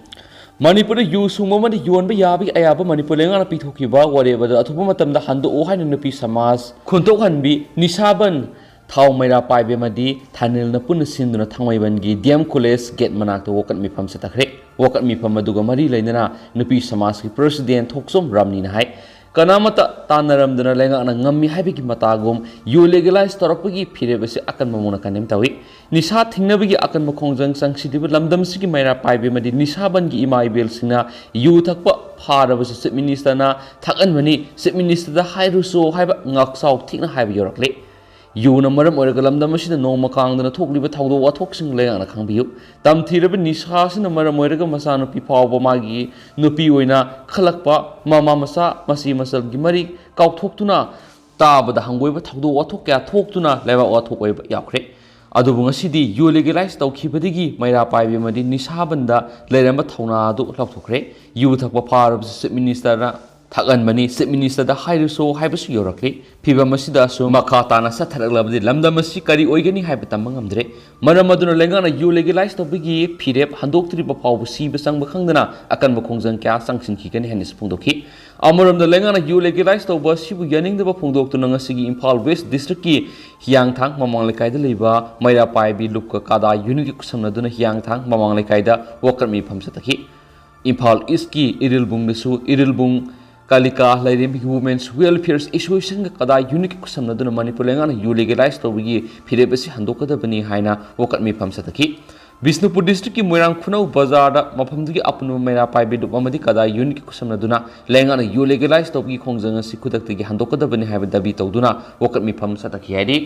ꯃꯅꯤꯄꯨꯔꯗ ꯌꯨ ꯁꯨꯡꯕ ꯑꯃꯗꯤ ꯌꯣꯟꯕ ꯌꯥꯕꯒꯤ ꯑꯌꯥꯕ ꯃꯅꯤꯄꯨꯔ ꯂꯩꯉꯥꯛꯅ ꯄꯤꯊꯣꯛꯈꯤꯕ ꯋꯥꯔꯦꯞ ꯑꯗꯨ ꯑꯊꯨꯕ ꯃꯇꯝꯗ ꯍꯟꯗꯣꯛꯎ ꯍꯥꯏꯅ ꯅꯨꯄꯤ ꯁꯃꯥꯖ ꯈꯨꯟꯊꯣꯛꯍꯟꯕꯤ ꯅꯤꯁꯥꯕꯟ ꯊꯥꯎ ꯃꯩꯔꯥ ꯄꯥꯏꯕꯤ ꯑꯃꯗꯤ ꯊꯥꯅꯤꯜꯅ ꯄꯨꯟꯅ ꯁꯤꯟꯗꯨꯅ ꯊꯥꯡꯃꯩꯕꯟꯒꯤ ꯗꯤ ꯑꯦꯝ ꯀꯣꯂꯦꯖ ꯒꯦꯠ ꯃꯅꯥꯛꯇ ꯋꯥꯀꯠ ꯃꯤꯐꯝ ꯆꯠꯊꯈ꯭ꯔꯦ꯫ ꯋꯥꯀꯠ ꯃꯤꯐꯝ ꯑꯗꯨꯒ ꯃꯔꯤ ꯂꯩꯅꯅ ꯅꯨꯄꯤ ꯁꯃꯥꯖꯀꯤ ꯄ꯭ꯔꯁꯤꯗꯦꯟ ꯊꯣꯛꯆꯣꯝ ꯔꯥꯝꯅꯤꯅ ꯍꯥꯏ, ꯀꯅꯥꯃꯠꯇ ꯇꯥꯟꯅꯔꯝꯗꯅ ꯂꯩꯉꯥꯛꯅ ꯉꯝꯃꯤ ꯍꯥꯏꯕꯒꯤ ꯃꯇꯥꯒꯨꯝ ꯌꯨ ꯂꯤꯒꯦꯂꯥꯏꯁ ꯇꯧꯔꯛꯄꯒꯤ ꯐꯤꯔꯦꯞ ꯑꯁꯤ ꯑꯀꯟꯕ ꯃꯑꯣꯡꯗ ꯀꯟꯗꯦꯝ ꯇꯧꯏ꯫ ꯅꯤꯁꯥ ꯊꯤꯡꯅꯕꯒꯤ ꯑꯀꯟꯕ ꯈꯣꯡꯖꯪ ꯆꯪꯁꯤꯜꯂꯤꯕ ꯂꯝꯗꯝ ꯑꯁꯤꯒꯤ ꯃꯩꯔꯥ ꯄꯥꯏꯕꯤ ꯑꯃꯗꯤ ꯅꯤꯁꯥꯕꯟꯒꯤ ꯏꯃꯥ ꯏꯕꯦꯜꯁꯤꯡꯅ ꯌꯨ ꯊꯛꯄ ꯐꯥꯔꯕꯁꯨ ꯆꯤꯞ ꯃꯤꯅꯤꯁꯇꯔꯅ ꯊꯛꯍꯟꯕꯅꯤ, ꯆꯤꯞ ꯃꯤꯅꯤꯁꯇꯔꯗ ꯍꯥꯏꯔꯨꯁꯣ ꯍꯥꯏꯕ ꯉꯥꯛꯆꯥꯎ ꯊꯦꯛꯅ ꯍꯥꯏꯕ ꯌꯧꯔꯛꯂꯦ꯫ ꯌꯨꯅ ꯃꯔꯝ ꯑꯣꯏꯔꯒ ꯂꯝꯗꯝ ꯑꯁꯤꯗ ꯅꯣꯡꯃ ꯀꯥꯡꯗꯅ ꯊꯣꯛꯂꯤꯕ ꯊꯧꯗꯣꯛ ꯋꯥꯊꯣꯛꯁꯤꯡ ꯂꯩꯉꯥꯛꯅ ꯈꯪꯕꯤꯌꯨ꯫ ꯇꯝꯊꯤꯔꯕ ꯅꯤꯁꯥ ꯑꯁꯤꯅ ꯃꯔꯝ ꯑꯣꯏꯔꯒ ꯃꯆꯥꯅꯨꯄꯤ ꯐꯥꯎꯕ ꯃꯥꯒꯤ ꯅꯨꯄꯤ ꯑꯣꯏꯅ ꯈꯜꯂꯛꯄ, ꯃꯃꯥ ꯃꯆꯥ, ꯃꯆꯤ ꯃꯆꯜꯒꯤ ꯃꯔꯤ ꯀꯥꯎꯊꯣꯛꯇꯨꯅ ꯇꯥꯕꯗ ꯍꯪꯒꯣꯏꯕ ꯊꯧꯗꯣꯛ ꯋꯥꯊꯣꯛ ꯀꯌꯥ ꯊꯣꯛꯇꯨꯅ ꯂꯩꯕꯥꯛ ꯋꯥꯊꯣꯛ ꯑꯣꯏꯕ ꯌꯥꯎꯈ꯭ꯔꯦ꯫ ꯑꯗꯨꯕꯨ ꯉꯁꯤꯗꯤ ꯌꯨ ꯂꯤꯒꯦꯂꯥꯏꯁ ꯇꯧꯈꯤꯕꯗꯒꯤ ꯃꯩꯔꯥ ꯄꯥꯏꯕꯤ ꯑꯃꯗꯤ ꯅꯤꯁꯥꯕꯟꯗ ꯂꯩꯔꯝꯕ ꯊꯧꯅꯥ ꯑꯗꯨ ꯂꯥꯎꯊꯣꯛꯈ꯭ꯔꯦ꯫ ꯌꯨ ꯊꯛꯄ ꯐꯥꯔꯕꯁꯨ ꯆꯤꯞ ꯃꯤꯅꯤꯁꯇꯔꯅ ꯊꯛꯍꯟꯕꯅꯤ, ꯆꯤꯞ ꯃꯤꯅꯤꯁꯇꯔꯗ ꯍꯥꯏꯔꯨꯁꯣ ꯍꯥꯏꯕꯁꯨ ꯌꯧꯔꯛꯂꯤ꯫ ꯐꯤꯚꯝ ꯑꯁꯤꯗꯁꯨ ꯃꯈꯥ ꯇꯥꯅ ꯆꯠꯊꯔꯛꯂꯕꯗꯤ ꯂꯝꯗꯝ ꯑꯁꯤ ꯀꯔꯤ ꯑꯣꯏꯒꯅꯤ ꯍꯥꯏꯕ ꯇꯝꯕ ꯉꯝꯗ꯭ꯔꯦ꯫ ꯃꯔꯝ ꯑꯗꯨꯅ ꯂꯩꯉꯥꯛꯅ ꯌꯨ ꯂꯤꯒꯦꯂꯥꯏꯁ ꯇꯧꯕꯒꯤ ꯐꯤꯔꯦꯞ ꯍꯟꯗꯣꯛꯇ꯭ꯔꯤꯕ ꯐꯥꯎꯕ ꯁꯤꯕ ꯆꯪꯕ ꯈꯪꯗꯅ ꯑꯀꯟꯕ ꯈꯣꯡꯖꯪ ꯀꯌꯥ ꯆꯪꯁꯤꯟꯈꯤꯒꯅꯤ ꯍꯥꯏꯅꯁꯨ ꯐꯣꯡꯗꯣꯛꯈꯤ꯫ ꯑꯃꯔꯣꯝꯗ ꯂꯩꯉꯥꯛꯅ ꯌꯨ ꯂꯤꯒꯦꯂꯥꯏꯁ ꯇꯧꯕ ꯑꯁꯤꯕꯨ ꯌꯥꯅꯤꯡꯗꯕ ꯐꯣꯡꯗꯣꯛꯇꯨꯅ ꯉꯁꯤꯒꯤ ꯏꯝꯐꯥꯜ ꯋꯦꯁ ꯗꯤꯁꯇ꯭ꯔꯤꯛꯀꯤ ꯍꯤꯌꯥꯡꯊꯥꯡ ꯃꯃꯥꯡ ꯂꯩꯀꯥꯏꯗ ꯂꯩꯕ ꯃꯩꯔꯥ ꯄꯥꯏꯕꯤ ꯂꯨꯞꯀ ꯀꯗꯥ ꯌꯨꯅꯤꯠꯀ ꯈꯨꯠꯁꯝꯅꯗꯨꯅ ꯍꯤꯌꯥꯡꯊꯥꯡ ꯃꯃꯥꯡ ꯂꯩꯀꯥꯏꯗ ꯋꯥꯀꯠ ꯃꯤꯐꯝ ꯆꯠꯊꯈꯤ꯫ ꯏꯝꯐꯥꯜ ꯏꯁꯀꯤ ꯏꯔꯤꯜꯕꯨꯡꯗꯁꯨ ꯏꯔꯤꯜꯕꯨꯡ ꯀꯥꯂꯤꯀꯥ ꯂꯥꯏꯔꯦꯝꯕꯤ ꯋꯨꯃꯦꯟꯁ ꯋꯦꯜꯐꯤꯌꯔ ꯑꯦꯁꯣꯁꯤꯌꯦꯁꯟꯒ ꯀꯗꯥ ꯌꯨꯅꯤꯠꯀ ꯈꯨꯠꯁꯝꯅꯗꯨꯅ ꯃꯅꯤꯄꯨꯔ ꯂꯩꯉꯥꯛꯅ ꯌꯨ ꯂꯤꯒꯦꯂꯥꯏꯁ ꯇꯧꯕꯒꯤ ꯐꯤꯔꯦꯞ ꯑꯁꯤ ꯍꯟꯗꯣꯛꯀꯗꯕꯅꯤ ꯍꯥꯏꯅ ꯋꯥꯀꯠ ꯃꯤꯐꯝ ꯆꯠꯊꯈꯤ꯫ ꯕꯤꯁꯅꯨꯄꯨꯔ ꯗꯤꯁꯇ꯭ꯔꯤꯛꯀꯤ ꯃꯣꯏꯔꯥꯡ ꯈꯨꯅꯧ ꯕꯖꯥꯔꯗ ꯃꯐꯝꯗꯨꯒꯤ ꯑꯄꯨꯟꯕ ꯃꯩꯔꯥ ꯄꯥꯏꯕꯤ ꯂꯨꯞ ꯑꯃꯗꯤ ꯀꯗꯥ ꯌꯨꯅꯤꯠꯀ ꯈꯨꯠꯁꯝꯅꯗꯨꯅ ꯂꯩꯉꯥꯛꯅ ꯌꯨ ꯂꯤꯒꯦꯂꯥꯏꯁ ꯇꯧꯕꯒꯤ ꯈꯣꯡꯖꯪ ꯑꯁꯤ ꯈꯨꯗꯛꯇꯒꯤ ꯍꯟꯗꯣꯛꯀꯗꯕꯅꯤ ꯍꯥꯏꯕ ꯗꯥꯕꯤ ꯇꯧꯗꯨꯅ ꯋꯥꯀꯠ ꯃꯤꯐꯝ ꯆꯠꯊꯈꯤ ꯍꯥꯏꯔꯤ꯫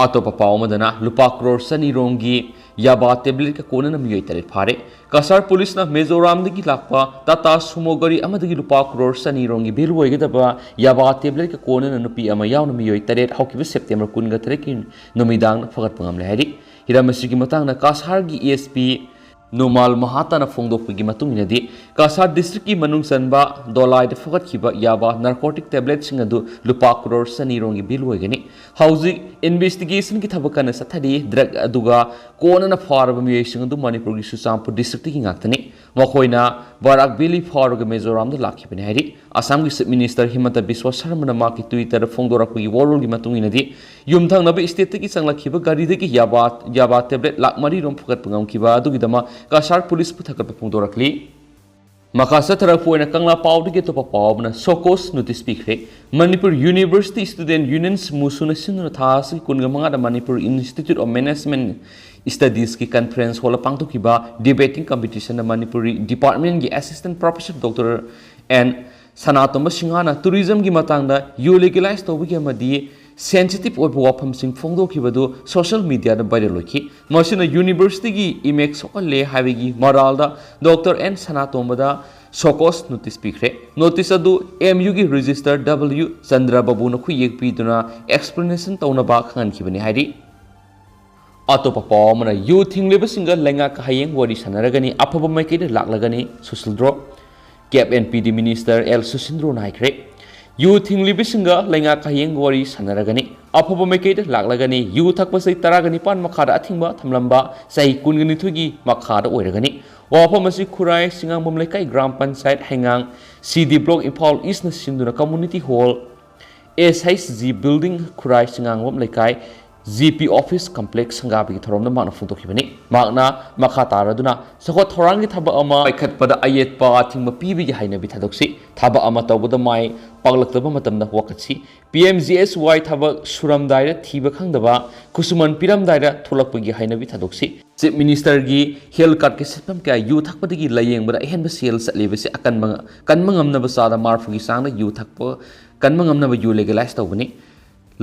ꯑꯇꯣꯞꯄ ꯄꯥꯎ ꯑꯃꯗꯅ ꯂꯨꯄꯥ ꯀ꯭ꯔꯣꯔ ꯆꯅꯤ ꯔꯣꯝꯒꯤ ꯌꯥꯕꯥ ꯇꯦꯕ꯭ꯂꯦꯠꯀ ꯀꯣꯟꯅꯅ ꯃꯤꯑꯣꯏ ꯇꯔꯦꯠ ꯐꯥꯔꯦ꯫ ꯀꯁꯥꯔ ꯄꯨꯂꯤꯁꯅ ꯃꯤꯖꯣꯔꯥꯝꯗꯒꯤ ꯂꯥꯛꯄ ꯇꯥꯇꯥ ꯁꯨꯃꯣ ꯒꯥꯔꯤ ꯑꯃꯗꯒꯤ ꯂꯨꯄꯥ ꯀ꯭ꯔꯣꯔ ꯆꯅꯤ ꯔꯣꯝꯒꯤ ꯚꯦꯂꯨ ꯑꯣꯏꯒꯗꯕ ꯌꯥꯕꯥ ꯇꯦꯕ꯭ꯂꯦꯠꯀ ꯀꯣꯟꯅꯅ ꯅꯨꯄꯤ ꯑꯃ ꯌꯥꯎꯅ ꯃꯤꯑꯣꯏ ꯇꯔꯦꯠ ꯍꯧꯈꯤꯕ ꯁꯦꯞꯇꯦꯝꯕꯔ ꯀꯨꯟꯒ ꯇꯔꯦꯠꯀꯤ ꯅꯨꯃꯤꯗꯥꯡꯗ ꯐꯒꯠꯄ ꯉꯝꯂꯦ ꯍꯥꯏꯔꯤ꯫ ꯍꯤꯔꯝ ꯑꯁꯤꯒꯤ ꯃꯇꯥꯡꯗ ꯀꯁꯥꯔꯒꯤ ꯑꯦꯁ ꯄꯤ ꯅꯨꯃꯥꯜ ꯃꯍꯥꯇꯥꯅ ꯐꯣꯡꯗꯣꯛꯄꯒꯤ ꯃꯇꯨꯡ ꯏꯟꯅꯗꯤ, ꯀꯁꯥꯔ ꯗꯤꯁꯇ꯭ꯔꯤꯛꯀꯤ ꯃꯅꯨꯡ ꯆꯟꯕ ꯗꯣꯂꯥꯏꯗ ꯐꯒꯠꯈꯤꯕ ꯌꯥꯕꯥ ꯅꯥꯔꯀꯣꯇꯤꯛ ꯇꯦꯕ꯭ꯂꯦꯠꯁꯤꯡ ꯑꯗꯨ ꯂꯨꯄꯥ ꯀ꯭ꯔꯣꯔ ꯆꯅꯤ ꯔꯣꯝꯒꯤ ꯚꯦꯂꯨ ꯑꯣꯏꯒꯅꯤ꯫ ꯍꯧꯖꯤꯛ ꯏꯟꯚꯦꯁꯇꯤꯒꯦꯁꯟꯒꯤ ꯊꯕꯛ ꯀꯟꯅ ꯆꯠꯊꯔꯤ꯫ ꯗ꯭ꯔꯒ ꯑꯗꯨꯒ ꯀꯣꯟꯅꯅ ꯐꯥꯔꯕ ꯃꯤꯑꯣꯏꯁꯤꯡ ꯑꯗꯨ ꯃꯅꯤꯄꯨꯔꯒꯤ ꯆꯨꯔꯆꯥꯟꯄꯨꯔ ꯗꯤꯁꯇ꯭ꯔꯤꯛꯇꯒꯤ ꯉꯥꯛꯇꯅꯤ꯫ ꯃꯈꯣꯏꯅ ꯕꯔꯥꯛ ꯚꯦꯂꯤ ꯐꯥꯎꯔꯒ ꯃꯤꯖꯣꯔꯥꯝꯗ ꯂꯥꯛꯈꯤꯕꯅꯤ ꯍꯥꯏꯔꯤ꯫ ꯑꯁꯥꯝꯒꯤ ꯆꯤꯐ ꯃꯤꯅꯤꯁꯇꯔ ꯍꯤꯃꯟꯇ ꯕꯤꯁ꯭ꯋꯥ ꯁꯔꯃꯅ ꯃꯍꯥꯛꯀꯤ ꯇ꯭ꯋꯤꯇꯔꯗ ꯐꯣꯡꯗꯣꯔꯛꯄꯒꯤ ꯋꯥꯔꯣꯜꯒꯤ ꯃꯇꯨꯡ ꯏꯟꯅꯗꯤ, ꯌꯨꯝꯊꯪꯅꯕ ꯏꯁꯇꯦꯠꯇꯒꯤ ꯆꯪꯂꯛꯈꯤꯕ ꯒꯥꯔꯤꯗꯒꯤ ꯌꯥꯕꯥ, ꯌꯥꯕꯥ ꯇꯦꯕ꯭ꯂꯦꯠ ꯂꯥꯈ ꯃꯔꯤ ꯔꯣꯝ ꯐꯒꯠꯄ ꯉꯝꯈꯤꯕ ꯑꯗꯨꯒꯤꯗꯃꯛ ꯀꯁꯥꯔ ꯄꯨꯂꯤꯁꯄꯨ ꯊꯥꯒꯠꯄ ꯐꯣꯡꯗꯣꯔꯛꯂꯤ꯫ ꯃꯈꯥ ꯆꯠꯊꯔꯛꯄ ꯑꯣꯏꯅ ꯀꯪꯂꯥ ꯄꯥꯎꯗꯒꯤ ꯑꯇꯣꯞꯄ ꯄꯥꯎ ꯑꯃꯅ ꯁꯣꯀꯣꯁ ꯅꯣꯇꯤꯁ ꯄꯤꯈ꯭ꯔꯦ꯫ ꯃꯅꯤꯄꯨꯔ ꯌꯨꯅꯤꯚꯔꯁꯤꯇꯤ ꯁ꯭ꯇꯨꯗꯦꯟꯠ ꯌꯨꯅꯤꯌꯟꯁ ꯃꯨꯁꯨꯅ ꯁꯤꯟꯗꯨꯅ ꯊꯥ ꯑꯁꯤꯒꯤ ꯀꯨꯟꯒ ꯃꯉꯥꯗ ꯃꯅꯤꯄꯨꯔ ꯏꯟꯁꯇꯤꯇ꯭ꯌꯨꯠ ꯑꯣꯐ ꯃꯦꯅꯦꯖꯃꯦꯟꯠ ꯁ꯭ꯇꯗꯤꯁꯀꯤ ꯀꯟꯐꯔꯦꯟꯁ ꯍꯣꯜꯗ ꯄꯥꯡꯊꯣꯛꯈꯤꯕ ꯗꯤꯕꯦꯇꯤꯡ ꯀꯝꯄꯤꯇꯤꯁꯟꯗ ꯃꯅꯤꯄꯨꯔꯤ ꯗꯤꯄꯥꯔꯠꯃꯦꯟꯠꯀꯤ assistant professor doctor N Sanatomba ꯁꯤꯡꯍꯅ ꯇꯨꯔꯤꯖꯝꯒꯤ ꯃꯇꯥꯡꯗ ꯌꯨ ꯂꯤꯒꯦꯂꯥꯏꯁ ꯇꯧꯕꯒꯤ ꯑꯃꯗꯤ ꯁꯦꯟꯁꯤꯇꯤꯚ ꯑꯣꯏꯕ ꯋꯥꯐꯝꯁꯤꯡ ꯐꯣꯡꯗꯣꯛꯈꯤꯕꯗꯨ ꯁꯣꯁꯤꯌꯦꯜ ꯃꯤꯗꯤꯌꯥꯗ ꯚꯥꯏꯔꯦꯜ ꯑꯣꯏꯈꯤ꯫ ꯃꯁꯤꯅ ꯌꯨꯅꯤꯚꯔꯁꯤꯇꯤꯒꯤ ꯏꯃꯦꯖ ꯁꯣꯛꯍꯜꯂꯦ ꯍꯥꯏꯕꯒꯤ ꯃꯔꯥꯜꯗ ꯗꯣꯛꯇꯔ ꯑꯦꯟ ꯁꯅꯥꯇꯣꯝꯕꯗ ꯁꯣꯀꯣꯁ ꯅꯣꯇꯤꯁ ꯄꯤꯈ꯭ꯔꯦ꯫ ꯅꯣꯇꯤꯁ ꯑꯗꯨ ꯑꯦꯝ ꯌꯨꯒꯤ ꯔꯦꯖꯤꯁꯇꯔ ꯗꯕꯜꯌꯨ ꯆꯟꯗ꯭ꯔ ꯕꯥꯕꯨꯅ ꯈꯨꯠꯌꯦꯛ ꯄꯤꯗꯨꯅ ꯑꯦꯛꯁꯄ꯭ꯂꯦꯅꯦꯁꯟ ꯇꯧꯅꯕ ꯈꯪꯍꯟꯈꯤꯕꯅꯤ ꯍꯥꯏꯔꯤ꯫ ꯑꯇꯣꯞꯄ ꯄꯥꯎ ꯑꯃꯅ, ꯌꯨ ꯊꯤꯡꯂꯤꯕꯁꯤꯡꯒ ꯂꯩꯉꯥꯛꯀ ꯍꯌꯦꯡ ꯋꯥꯔꯤ ꯁꯥꯟꯅꯔꯒꯅꯤ, ꯑꯐꯕ ꯃꯥꯏꯀꯩꯗ ꯂꯥꯛꯂꯒꯅꯤ, ꯁꯨꯁꯤꯜꯗ꯭ꯔꯣ꯫ ꯀꯦꯞ ꯑꯦꯟ ꯄꯤ ꯗꯤ ꯃꯤꯅꯤꯁꯇꯔ ꯑꯦꯜ ꯁꯨꯁꯤꯟꯗ꯭ꯔꯣꯅ ꯍꯥꯏꯈ꯭ꯔꯦ, ꯌꯨ ꯊꯤꯡꯂꯤꯕꯁꯤꯡꯒ ꯂꯩꯉꯥꯛꯀ ꯍꯌꯦꯡ ꯋꯥꯔꯤ ꯁꯥꯟꯅꯔꯒꯅꯤ, ꯑꯐꯕ ꯃꯥꯏꯀꯩꯗ ꯂꯥꯛꯂꯒꯅꯤ, ꯌꯨ ꯊꯛꯄ ꯆꯍꯤ ꯇꯔꯥꯒ ꯅꯤꯄꯥꯟ ꯃꯈꯥꯗ ꯑꯊꯤꯡꯕ ꯊꯝꯂꯝꯕ ꯆꯍꯤ ꯀꯨꯟꯒ ꯅꯤꯊꯣꯏꯒꯤ ꯃꯈꯥꯗ ꯑꯣꯏꯔꯒꯅꯤ꯫ ꯋꯥꯐꯝ ꯑꯁꯤ ꯈꯨꯔꯥꯏ ꯁꯤꯉꯥꯡꯕꯝ ꯂꯩꯀꯥꯏ ꯒ꯭ꯔꯥꯝ ꯄꯟꯆꯥꯌꯠ ꯍꯩꯉꯥꯡ ꯁꯤ ꯗꯤ ꯕ꯭ꯂꯣꯛ ꯏꯝꯐꯥꯜ ꯏꯁꯅ ꯁꯤꯟꯗꯨꯅ ꯀꯝꯃꯨꯅꯤꯇꯤ ꯍꯣꯜ ꯑꯦꯁ ꯑꯩꯆ ꯖꯤ ꯕꯤꯜꯗꯤꯡ ꯈꯨꯔꯥꯏ ꯁꯤꯉꯥꯡꯕꯝ ꯂꯩꯀꯥꯏ ꯖꯤ ꯄꯤ ꯑꯣꯐꯤꯁ ꯀꯝꯄ꯭ꯂꯦꯛꯁ ꯁꯪꯒꯥꯕꯒꯤ ꯊꯧꯔꯝꯗ ꯃꯍꯥꯛꯅ ꯐꯣꯡꯗꯣꯛꯈꯤꯕꯅꯤ꯫ ꯃꯍꯥꯛꯅ ꯃꯈꯥ ꯇꯥꯔꯗꯨꯅ ꯆꯥꯎꯈꯠ ꯊꯧꯔꯥꯡꯒꯤ ꯊꯕꯛ ꯑꯃ ꯄꯥꯏꯈꯠꯄꯗ ꯑꯌꯦꯠꯄ ꯑꯊꯤꯡꯕ ꯄꯤꯕꯒꯤ ꯍꯩꯅꯕꯤ ꯊꯥꯗꯣꯛꯁꯤ꯫ ꯊꯕꯛ ꯑꯃ ꯇꯧꯕꯗ ꯃꯥꯏ ꯄꯥꯛꯂꯛꯇꯕ ꯃꯇꯝꯗ ꯋꯥꯀꯠꯁꯤ꯫ ꯄꯤ ꯑꯦꯝ ꯖꯤ ꯑꯦꯁ ꯋꯥꯏ ꯊꯕꯛ ꯁꯨꯔꯝꯗꯥꯏꯗ ꯊꯤꯕ ꯈꯪꯗꯕ, ꯈꯨꯠꯁꯨꯃꯟ ꯄꯤꯔꯝꯗꯥꯏꯗ ꯊꯣꯛꯂꯛꯄꯒꯤ ꯍꯩꯅꯕꯤ ꯊꯥꯗꯣꯛꯁꯤ꯫ ꯆꯤꯐ ꯃꯤꯅꯤꯁꯇꯔꯒꯤ ꯍꯦꯜꯊ ꯀꯥꯔꯗꯀꯤ ꯁꯦꯟꯐꯝ ꯀꯌꯥ ꯌꯨ ꯊꯛꯄꯗꯒꯤ ꯂꯥꯌꯦꯡꯕꯗ ꯑꯍꯦꯟꯕ ꯁꯦꯜ ꯆꯠꯂꯤꯕꯁꯤ ꯑꯀꯟꯕ, ꯀꯟꯕ ꯉꯝꯅꯕ ꯆꯥꯗ ꯃꯔꯐꯨꯒꯤ ꯆꯥꯡꯗ ꯌꯨ ꯊꯛꯄ ꯀꯟꯕ ꯉꯝꯅꯕ ꯌꯨ ꯂꯦꯒꯦꯂꯥꯏꯁ ꯇꯧꯕꯅꯤ꯫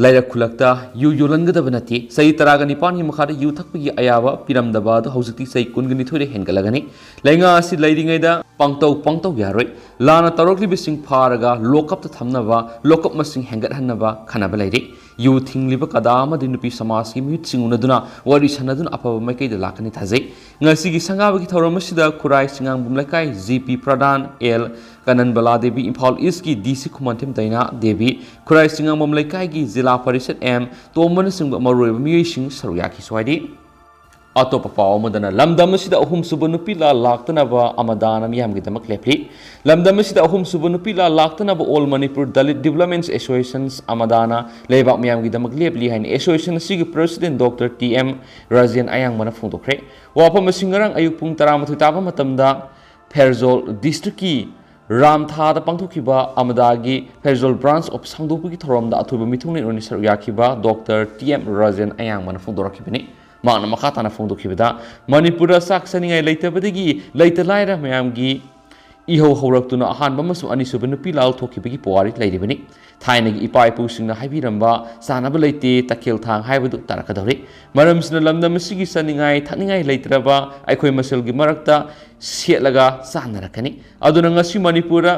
ꯂꯩꯔꯛ ꯈꯨꯜꯂꯛꯇ ꯌꯨ ꯌꯣꯜꯍꯟꯒꯗꯕ ꯅꯠꯇꯦ꯫ ꯆꯍꯤ ꯇꯔꯥꯒ ꯅꯤꯄꯥꯟꯒꯤ ꯃꯈꯥꯗ ꯌꯨ ꯊꯛꯄꯒꯤ ꯑꯌꯥꯕ ꯄꯤꯔꯝꯗꯕ ꯑꯗꯨ ꯍꯧꯖꯤꯛꯇꯤ ꯆꯍꯤ ꯀꯨꯟꯒ ꯅꯤꯊꯣꯏꯗ ꯍꯦꯟꯒꯠꯂꯒꯅꯤ꯫ ꯂꯩꯉꯥꯛ ꯑꯁꯤ ꯂꯩꯔꯤꯉꯩꯗ ꯄꯥꯡꯇꯧ, ꯄꯥꯡꯇꯧ ꯌꯥꯔꯣꯏ꯫ ꯂꯥꯟꯅ ꯇꯧꯔꯛꯂꯤꯕꯁꯤꯡ ꯐꯥꯔꯒ ꯂꯣꯛꯀꯞꯇ ꯊꯝꯅꯕ, ꯂꯣꯛꯀꯞ ꯃꯁꯤꯡ ꯍꯦꯟꯒꯠꯍꯟꯅꯕ ꯈꯟꯅꯕ ꯂꯩꯔꯤ꯫ ꯌꯨ ꯊꯤꯡꯂꯤꯕ ꯀꯗꯥ ꯑꯃꯗꯤ ꯅꯨꯄꯤ ꯁꯃꯥꯖꯀꯤ ꯃꯤꯍꯨꯠꯁꯤꯡ ꯎꯅꯗꯨꯅ ꯋꯥꯔꯤ ꯁꯥꯟꯅꯗꯨꯅ ꯑꯐꯕ ꯃꯥꯏꯀꯩꯗ ꯂꯥꯛꯀꯅꯤ ꯊꯥꯖꯩ꯫ ꯉꯁꯤꯒꯤ ꯁꯪꯒꯥꯕꯒꯤ ꯊꯧꯔꯝ ꯑꯁꯤꯗ ꯈꯨꯔꯥꯏ ꯁꯤꯉꯥꯡꯕꯝ ꯂꯩꯀꯥꯏ ꯖꯤ ꯄꯤ ꯄ꯭ꯔꯙꯥꯟ ꯑꯦꯜ ꯀꯅꯟꯕꯂꯥ ꯗꯦꯕꯤ, ꯏꯝꯐꯥꯜ ꯏꯁꯀꯤ ꯗꯤ ꯁꯤ ꯈꯨꯃꯟꯊꯦꯝ ꯗꯥꯏꯅꯥ ꯗꯦꯕꯤ, ꯈꯨꯔꯥꯏ ꯁꯤꯉꯥꯡꯕꯝ ꯂꯩꯀꯥꯏꯒꯤ ꯖꯤꯂꯥ ꯄꯔꯤꯁꯠ ꯑꯦꯝ ꯇꯣꯝꯕꯅꯆꯤꯡꯕ ꯃꯔꯨꯑꯣꯏꯕ ꯃꯤꯑꯣꯏꯁꯤꯡ ꯁꯔꯨꯛ ꯌꯥꯈꯤ꯫ ꯁ꯭ꯋꯥꯏꯗꯤ ꯑꯇꯣꯞꯄ ꯄꯥꯎ ꯑꯃꯗꯅ, ꯂꯝꯗꯝ ꯑꯁꯤꯗ ꯑꯍꯨꯝꯁꯨꯕ ꯅꯨꯄꯤ ꯂꯥ ꯂꯥꯛꯇꯅꯕ ꯑꯃꯗꯥꯅ ꯃꯤꯌꯥꯝꯒꯤꯗꯃꯛ ꯂꯦꯞꯂꯤ꯫ ꯂꯝꯗꯝ ꯑꯁꯤꯗ ꯑꯍꯨꯝꯁꯨꯕ ꯅꯨꯄꯤ ꯂꯥ ꯂꯥꯛꯇꯅꯕ All Manipur Dalit Development Association, ꯑꯃꯗꯥꯅ, ꯂꯩꯕꯥꯛ ꯃꯤꯌꯥꯝꯒꯤꯗꯃꯛ ꯂꯦꯞꯂꯤ ꯍꯥꯏꯅ ꯑꯦꯁꯣꯁꯤꯌꯦꯁꯟ ꯑꯁꯤꯒꯤ president doctor T M Rajen ꯑꯌꯥꯡꯕꯅ ꯐꯣꯡꯗꯣꯛꯈ꯭ꯔꯦ꯫ ꯋꯥꯐꯝ ꯑꯁꯤ ꯉꯔꯥꯡ ꯑꯌꯨꯛ ꯄꯨꯡ ꯇꯔꯥꯃꯥꯊꯣꯏ ꯇꯥꯕ ꯃꯇꯝꯗ ꯐꯦꯔꯖꯣꯜ ꯗꯤꯁꯇ꯭ꯔꯤꯛꯀꯤ ꯔꯥꯝꯊꯥꯗ ꯄꯥꯡꯊꯣꯛꯈꯤꯕ ꯑꯃꯗꯥꯒꯤ ꯐꯦꯔꯖꯣꯜ ꯕ꯭ꯔꯥꯟꯁ ꯑꯣꯐꯤꯁ ꯍꯥꯡꯗꯣꯛꯄꯒꯤ ꯊꯧꯔꯝꯗ ꯑꯊꯣꯏꯕ ꯃꯤꯊꯨꯡꯂꯦꯟ ꯑꯣꯏꯅ ꯁꯔꯨꯛ ꯌꯥꯈꯤꯕ ꯗꯣꯛꯇꯔ ꯇꯤ ꯑꯦꯝ ꯔꯥꯖꯦꯟ ꯑꯌꯥꯡꯕꯅ ꯐꯣꯡꯗꯣꯔꯛꯈꯤꯕꯅꯤ꯫ ꯃꯍꯥꯛꯅ ꯃꯈꯥ ꯇꯥꯅ ꯐꯣꯡꯗꯣꯛꯈꯤꯕꯗ, ꯃꯅꯤꯄꯨꯔꯗ ꯆꯥꯛ ꯆꯥꯅꯤꯡꯉꯥꯏ ꯂꯩꯇꯕꯗꯒꯤ ꯂꯩꯇ ꯂꯥꯏꯔ ꯃꯌꯥꯝꯒꯤ ꯏꯍꯧ ꯍꯧꯔꯛꯇꯨꯅ ꯑꯍꯥꯟꯕ ꯑꯃꯁꯨꯡ ꯑꯅꯤꯁꯨꯕ ꯅꯨꯄꯤ ꯂꯥꯜ ꯊꯣꯛꯈꯤꯕꯒꯤ ꯄꯨꯋꯥꯔꯤ ꯂꯩꯔꯤꯕꯅꯤ꯫ ꯊꯥꯏꯅꯒꯤ ꯏꯄꯥ ꯏꯄꯨꯁꯤꯡꯅ ꯍꯥꯏꯕꯤꯔꯝꯕ "ꯆꯥꯅꯕ ꯂꯩꯇꯦ, ꯇꯈꯦꯜ ꯊꯥꯡ" ꯍꯥꯏꯕꯗꯨ ꯇꯥꯔꯛꯀꯗꯧꯔꯤ꯫ ꯃꯔꯝꯁꯤꯅ ꯂꯝꯗꯝ ꯑꯁꯤꯒꯤ ꯆꯥꯅꯤꯡꯉꯥꯏ ꯊꯛꯅꯤꯡꯉꯥꯏ ꯂꯩꯇ꯭ꯔꯕ ꯑꯩꯈꯣꯏ ꯃꯁꯦꯜꯒꯤ ꯃꯔꯛꯇ ꯁꯦꯠꯂꯒ ꯆꯥꯟꯅꯔꯛꯀꯅꯤ꯫ ꯑꯗꯨꯅ ꯉꯁꯤ ꯃꯅꯤꯄꯨꯔꯗ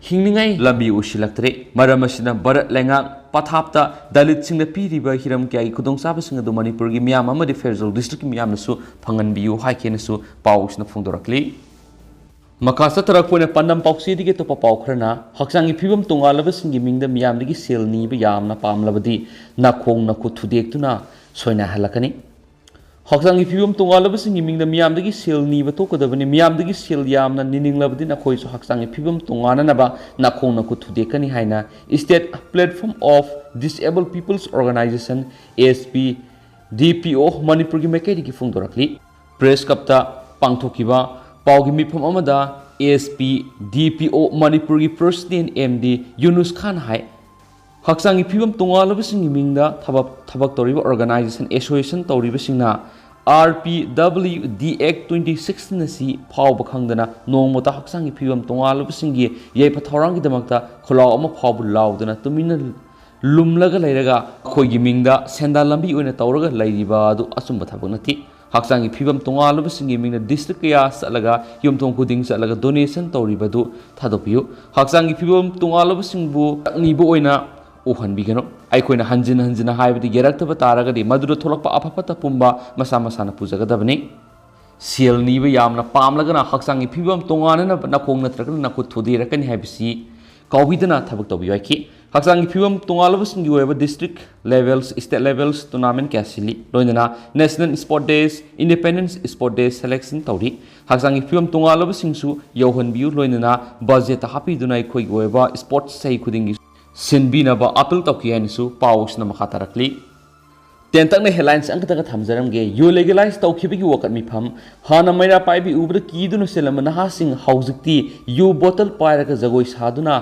ꯍꯤꯡꯅꯤꯡꯉꯥꯏ ꯂꯝꯕꯤ ꯎꯁꯤꯜꯂꯛꯇ꯭ꯔꯦ꯫ ꯃꯔꯝ ꯑꯁꯤꯅ ꯚꯥꯔꯠ ꯂꯩꯉꯥꯛ ꯄꯊꯥꯞꯇ ꯗꯂꯤꯠꯁꯤꯡꯗ ꯄꯤꯔꯤꯕ ꯍꯤꯔꯝ ꯀꯌꯥꯒꯤ ꯈꯨꯗꯣꯡꯆꯥꯕꯁꯤꯡ ꯑꯗꯨ ꯃꯅꯤꯄꯨꯔꯒꯤ ꯃꯤꯌꯥꯝ ꯑꯃꯗꯤ ꯐꯦꯔꯖꯣꯜ ꯗꯤꯁꯇ꯭ꯔꯤꯛꯀꯤ ꯃꯤꯌꯥꯝꯅꯁꯨ ꯐꯪꯍꯟꯕꯤꯌꯨ ꯍꯥꯏꯈꯤꯅꯁꯨ ꯄꯥꯎꯁꯤꯅ ꯐꯣꯡꯗꯣꯔꯛꯂꯤ꯫ ꯃꯈꯥ ꯆꯠꯊꯔꯛꯄ ꯑꯣꯏꯅ ꯄꯥꯟꯗꯝ ꯄꯥꯎꯆꯦꯗꯒꯤ ꯑꯇꯣꯞꯄ ꯄꯥꯎ ꯈꯔꯅ, ꯍꯛꯆꯥꯡꯒꯤ ꯐꯤꯕꯝ ꯇꯣꯉꯥꯜꯂꯕꯁꯤꯡꯒꯤ ꯃꯤꯡꯗ ꯃꯤꯌꯥꯝꯗꯒꯤ ꯁꯦꯜ ꯅꯤꯕ ꯌꯥꯝꯅ ꯄꯥꯝꯂꯕꯗꯤ ꯅꯥꯈꯣꯡ ꯅꯈꯨꯠ ꯊꯨꯗꯦꯛꯇꯨꯅ ꯁꯣꯏꯅꯥꯏꯍꯜꯂꯛꯀꯅꯤ꯫ ꯍꯛꯆꯥꯡꯒꯤ ꯐꯤꯕꯝ ꯇꯣꯉꯥꯜꯂꯕꯁꯤꯡꯒꯤ ꯃꯤꯡꯗ ꯃꯤꯌꯥꯝꯗꯒꯤ ꯁꯦꯜ ꯅꯤꯕ ꯊꯣꯛꯀꯗꯕꯅꯤ꯫ ꯃꯤꯌꯥꯝꯗꯒꯤ ꯁꯦꯜ ꯌꯥꯝꯅ ꯅꯤꯅꯤꯡꯂꯕꯗꯤ ꯅꯈꯣꯏꯁꯨ ꯍꯛꯆꯥꯡꯒꯤ ꯐꯤꯕꯝ ꯇꯣꯉꯥꯟꯅꯅꯕ ꯅꯥꯈꯣꯡ ꯅꯈꯨꯠ ꯊꯨꯗꯦꯛꯀꯅꯤ ꯍꯥꯏꯅ State Platform of Disabled People's Organization, S P D P O, ꯃꯅꯤꯄꯨꯔꯒꯤ ꯃꯥꯏꯀꯩꯗꯒꯤ ꯐꯣꯡꯗꯣꯔꯛꯂꯤ꯫ ꯄ꯭ꯔꯦꯁ ꯀꯞꯇ ꯄꯥꯡꯊꯣꯛꯈꯤꯕ ꯄꯥꯎꯒꯤ ꯃꯤꯐꯝ ꯑꯃꯗ S P D P O ꯃꯅꯤꯄꯨꯔꯒꯤ president M D Yunus Khan ꯍꯥꯏ, ꯍꯛꯆꯥꯡꯒꯤ ꯐꯤꯕꯝ ꯇꯣꯉꯥꯜꯂꯕꯁꯤꯡꯒꯤ ꯃꯤꯡꯗ ꯊꯕꯛ, ꯊꯕꯛ ꯇꯧꯔꯤꯕ ꯑꯣꯔꯒꯅꯥꯏꯖꯦꯁꯟ, ꯑꯦꯁꯣꯁꯤꯌꯦꯁꯟ ꯇꯧꯔꯤꯕꯁꯤꯡꯅ R P W D Act twenty sixteen ꯑꯁꯤ ꯐꯥꯎꯕ ꯈꯪꯗꯅ ꯅꯣꯡꯃꯇ ꯍꯛꯆꯥꯡꯒꯤ ꯐꯤꯕꯝ ꯇꯣꯉꯥꯜꯂꯕꯁꯤꯡꯒꯤ ꯌꯥꯏꯐ ꯊꯧꯔꯥꯡꯒꯤꯗꯃꯛꯇ ꯈꯨꯜꯂꯥꯎ ꯑꯃ ꯐꯥꯎꯕ ꯂꯥꯎꯗꯅ ꯇꯨꯃꯤꯟꯅ ꯂꯨꯝꯂꯒ ꯂꯩꯔꯒ ꯑꯩꯈꯣꯏꯒꯤ ꯃꯤꯡꯗ ꯁꯦꯟꯗꯥꯟ ꯂꯝꯕꯤ ꯑꯣꯏꯅ ꯇꯧꯔꯒ ꯂꯩꯔꯤꯕ ꯑꯗꯨ ꯑꯆꯨꯝꯕ ꯊꯕꯛ ꯅꯠꯇꯦ꯫ ꯍꯛꯆꯥꯡꯒꯤ ꯐꯤꯕꯝ ꯇꯣꯉꯥꯜꯂꯕꯁꯤꯡꯒꯤ ꯃꯤꯡꯗ ꯗꯤꯁꯇ꯭ꯔꯤꯛ ꯀꯌꯥ ꯆꯠꯂꯒ ꯌꯨꯝꯊꯣꯡ ꯈꯨꯗꯤꯡ ꯆꯠꯂꯒ ꯗꯣꯅꯦꯁꯟ ꯇꯧꯔꯤꯕꯗꯨ ꯊꯥꯗꯣꯛꯄꯤꯌꯨ꯫ ꯍꯛꯆꯥꯡꯒꯤ ꯐꯤꯕꯝ ꯇꯣꯉꯥꯜꯂꯕꯁꯤꯡꯕꯨ ꯇꯛꯅꯤꯕ ꯑꯣꯏꯅ ꯎꯍꯟꯕꯤꯒꯅꯨ꯫ ꯑꯩꯈꯣꯏꯅ ꯍꯟꯖꯤꯟ ꯍꯟꯖꯤꯟꯅ ꯍꯥꯏꯕꯗꯤ ꯌꯥꯔꯛꯇꯕ ꯇꯥꯔꯒꯗꯤ ꯃꯗꯨꯗ ꯊꯣꯛꯂꯛꯄ ꯑꯐ ꯐꯠꯇ ꯄꯨꯝꯕ ꯃꯁꯥ ꯃꯁꯥꯅ ꯄꯨꯖꯒꯗꯕꯅꯤ꯫ ꯁꯦꯜ ꯅꯤꯕ ꯌꯥꯝꯅ ꯄꯥꯝꯂꯒꯅ ꯍꯛꯆꯥꯡꯒꯤ ꯐꯤꯕꯝ ꯇꯣꯉꯥꯟꯅꯅꯕ ꯅꯈꯣꯡ ꯅꯠꯇ꯭ꯔꯒꯅ ꯅꯈꯨꯠ ꯊꯨꯗꯦꯔꯛꯀꯅꯤ ꯍꯥꯏꯕꯁꯤ ꯀꯥꯎꯕꯤꯗꯅ ꯊꯕꯛ ꯇꯧꯕꯤꯌꯨ ꯍꯥꯏꯈꯤ꯫ ꯍꯛꯆꯥꯡꯒꯤ ꯐꯤꯕꯝ ꯇꯣꯉꯥꯜꯂꯕꯁꯤꯡꯒꯤ ꯑꯣꯏꯕ district levels, state levels tournament ꯀꯌꯥ ꯁꯤꯜꯂꯤ꯫ ꯂꯣꯏꯅꯅ National Sport Days, Independence Sport Days selection ꯇꯧꯔꯤ꯫ ꯍꯛꯆꯥꯡꯒꯤ ꯐꯤꯕꯝ ꯇꯣꯉꯥꯜꯂꯕꯁꯤꯡꯁꯨ ꯌꯧꯍꯟꯕꯤꯌꯨ꯫ ꯂꯣꯏꯅꯅ ꯕꯖꯦꯠꯇ ꯍꯥꯞꯄꯤꯗꯨꯅ ꯑꯩꯈꯣꯏꯒꯤ ꯑꯣꯏꯕ ꯁ꯭ꯄꯣꯔꯠꯁ ꯆꯍꯤ ꯈꯨꯗꯤꯡꯒꯤ ꯁꯤꯟꯕꯤꯅꯕ ꯑꯥꯄꯤꯜ ꯇꯧꯈꯤ ꯍꯥꯏꯅꯁꯨ ꯄꯥꯎ ꯑꯁꯤꯅ ꯃꯈꯥ ꯇꯥꯔꯛꯂꯤ꯫ ꯇꯦꯟꯇꯛꯅ headlines ꯑꯃꯈꯛꯇꯒ ꯊꯝꯖꯔꯝꯒꯦ꯫ ꯌꯨ legalize ꯇꯧꯈꯤꯕꯒꯤ ꯋꯥꯀꯠ ꯃꯤꯐꯝ꯫ ꯍꯥꯟꯅ ꯃꯩꯔꯥ ꯄꯥꯏꯕꯤ ꯎꯕꯗ ꯀꯤꯗꯨꯅ ꯆꯦꯜꯂꯝꯕ ꯅꯍꯥꯁꯤꯡ ꯍꯧꯖꯤꯛꯇꯤ ꯌꯨ bottle ꯄꯥꯏꯔꯒ ꯖꯒꯣꯏ ꯁꯥꯗꯨꯅ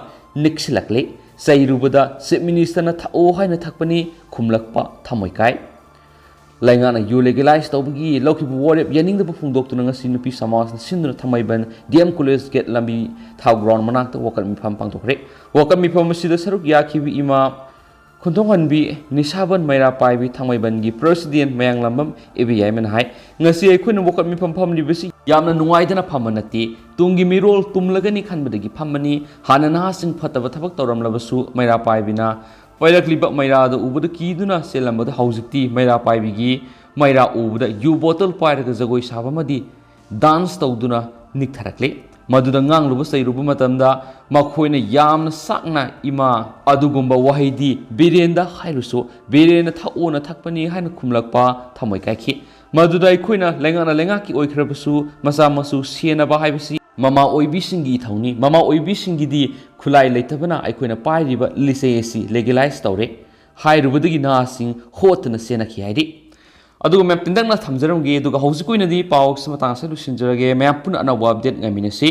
ꯅꯤꯛꯁꯤꯜꯂꯛꯂꯤ꯫ ꯆꯩꯔꯨꯕꯗ Chief Minister ꯅ "ꯊꯛꯑꯣ" ꯍꯥꯏꯅ ꯊꯛꯄꯅꯤ ꯈꯨꯝꯂꯛꯄ ꯊꯃꯣꯏ ꯀꯥꯏ꯫ ꯂꯩꯉꯥꯛꯅ ꯌꯨ legalize ꯇꯧꯕꯒꯤ ꯂꯧꯈꯤꯕ ꯋꯥꯔꯦꯞ ꯌꯥꯅꯤꯡꯗꯕ ꯐꯣꯡꯗꯣꯛꯇꯨꯅ ꯉꯁꯤ ꯅꯨꯄꯤ ꯁꯃꯥꯖꯅ ꯁꯤꯟꯗꯨꯅ ꯊꯥꯡꯃꯩꯕꯟ D M College gate ꯂꯝꯕꯤ ꯊꯥꯎ ground ꯃꯅꯥꯛꯇ ꯋꯥꯀꯠ ꯃꯤꯐꯝ ꯄꯥꯡꯊꯣꯛꯈ꯭ꯔꯦ꯫ ꯋꯥꯀꯠ ꯃꯤꯐꯝ ꯑꯁꯤꯗ ꯁꯔꯨꯛ ꯌꯥꯈꯤꯕ ꯏꯃꯥ ꯈꯨꯟꯊꯣꯡꯍꯟꯕꯤ ꯅꯤꯁꯥꯕꯟ ꯃꯩꯔꯥ ꯄꯥꯏꯕꯤ ꯊꯥꯡꯃꯩꯕꯟꯒꯤ President ꯃꯌꯥꯡꯂꯝꯕꯝ ꯏꯕꯦꯌꯥꯏꯃꯅ ꯍꯥꯏ, "ꯉꯁꯤ ꯑꯩꯈꯣꯏꯅ ꯋꯥꯀꯠ ꯃꯤꯐꯝ ꯐꯝꯂꯤꯕꯁꯤ ꯌꯥꯝꯅ ꯅꯨꯡꯉꯥꯏꯗꯅ ꯐꯝꯕ ꯅꯠꯇꯦ꯫ ꯇꯨꯡꯒꯤ ꯃꯤꯔꯣꯜ ꯇꯨꯝꯂꯒꯅꯤ ꯈꯟꯕꯗꯒꯤ ꯐꯝꯕꯅꯤ꯫ ꯍꯥꯟꯅ ꯅꯍꯥꯁꯤꯡ ꯐꯠꯇꯕ ꯊꯕꯛ ꯇꯧꯔꯝꯂꯕꯁꯨ ꯃꯩꯔꯥ ꯄꯥꯏꯕꯤꯅ ꯄꯥꯏꯔꯛꯂꯤꯕ ꯃꯩꯔꯥꯗ ꯎꯕꯗ ꯀꯤꯗꯨꯅ ꯆꯦꯜꯂꯝꯕꯗ ꯍꯧꯖꯤꯛꯇꯤ ꯃꯩꯔꯥ ꯄꯥꯏꯕꯤꯒꯤ ꯃꯩꯔꯥ ꯎꯕꯗ ꯌꯨ bottle ꯄꯥꯏꯔꯒ ꯖꯒꯣꯏ ꯁꯥꯕ ꯑꯃꯗꯤ dance ꯇꯧꯗꯨꯅ ꯅꯤꯛꯊꯔꯛꯂꯤ꯫ ꯃꯗꯨꯗ ꯉꯥꯡꯂꯨꯕ ꯆꯩꯔꯨꯕ ꯃꯇꯝꯗ ꯃꯈꯣꯏꯅ ꯌꯥꯝꯅ ꯁꯥꯡꯅ ꯏꯃꯥ ꯑꯗꯨꯒꯨꯝꯕ ꯋꯥꯍꯩꯗꯤ ꯕꯤꯔꯦꯟꯗ ꯍꯥꯏꯔꯨꯁꯨ ꯕꯤꯔꯦꯟꯅ ꯊꯛꯑꯣꯅ ꯊꯛꯄꯅꯤ" ꯍꯥꯏꯅ ꯈꯨꯝꯂꯛꯄ ꯊꯃꯣꯏ ꯀꯥꯏꯈꯤ꯫ ꯃꯗꯨꯗ ꯑꯩꯈꯣꯏꯅ ꯂꯩꯉꯥꯛꯅ ꯂꯩꯉꯥꯛꯀꯤ ꯑꯣꯏꯈ꯭ꯔꯕꯁꯨ ꯃꯆꯥ ꯃꯁꯨ ꯁꯦꯟꯅꯕ ꯍꯥꯏꯕꯁꯤ ꯃꯃꯥ ꯑꯣꯏꯕꯤꯁꯤꯡꯒꯤ ꯏꯊꯧꯅꯤ꯫ ꯃꯃꯥ ꯑꯣꯏꯕꯤꯁꯤꯡꯒꯤꯗꯤ ꯈꯨꯠꯂꯥꯏ ꯂꯩꯇꯕꯅ ꯑꯩꯈꯣꯏꯅ ꯄꯥꯏꯔꯤꯕ ꯂꯤꯆꯩ ꯑꯁꯤ legalize ꯇꯧꯔꯦ ꯍꯥꯏꯔꯨꯕꯗꯒꯤ ꯅꯍꯥꯁꯤꯡ ꯍꯣꯠꯇꯅ ꯆꯦꯟꯅꯈꯤ ꯍꯥꯏꯔꯤ꯫ ꯑꯗꯨꯒ ꯃꯌꯥꯝ ꯇꯦꯟꯇꯛꯅ ꯊꯝꯖꯔꯝꯒꯦ꯫ ꯑꯗꯨꯒ ꯍꯧꯖꯤꯛꯀꯤ ꯑꯣꯏꯅꯗꯤ ꯄꯥꯎ ꯑꯁꯤ ꯃꯇꯥꯡ ꯑꯁꯤꯗ ꯂꯣꯏꯁꯤꯟꯖꯔꯒꯦ꯫ ꯃꯌꯥꯝ ꯄꯨꯟꯅ ꯑꯅꯧꯕ update ꯉꯥꯏꯃꯤꯟꯅꯁꯤ꯫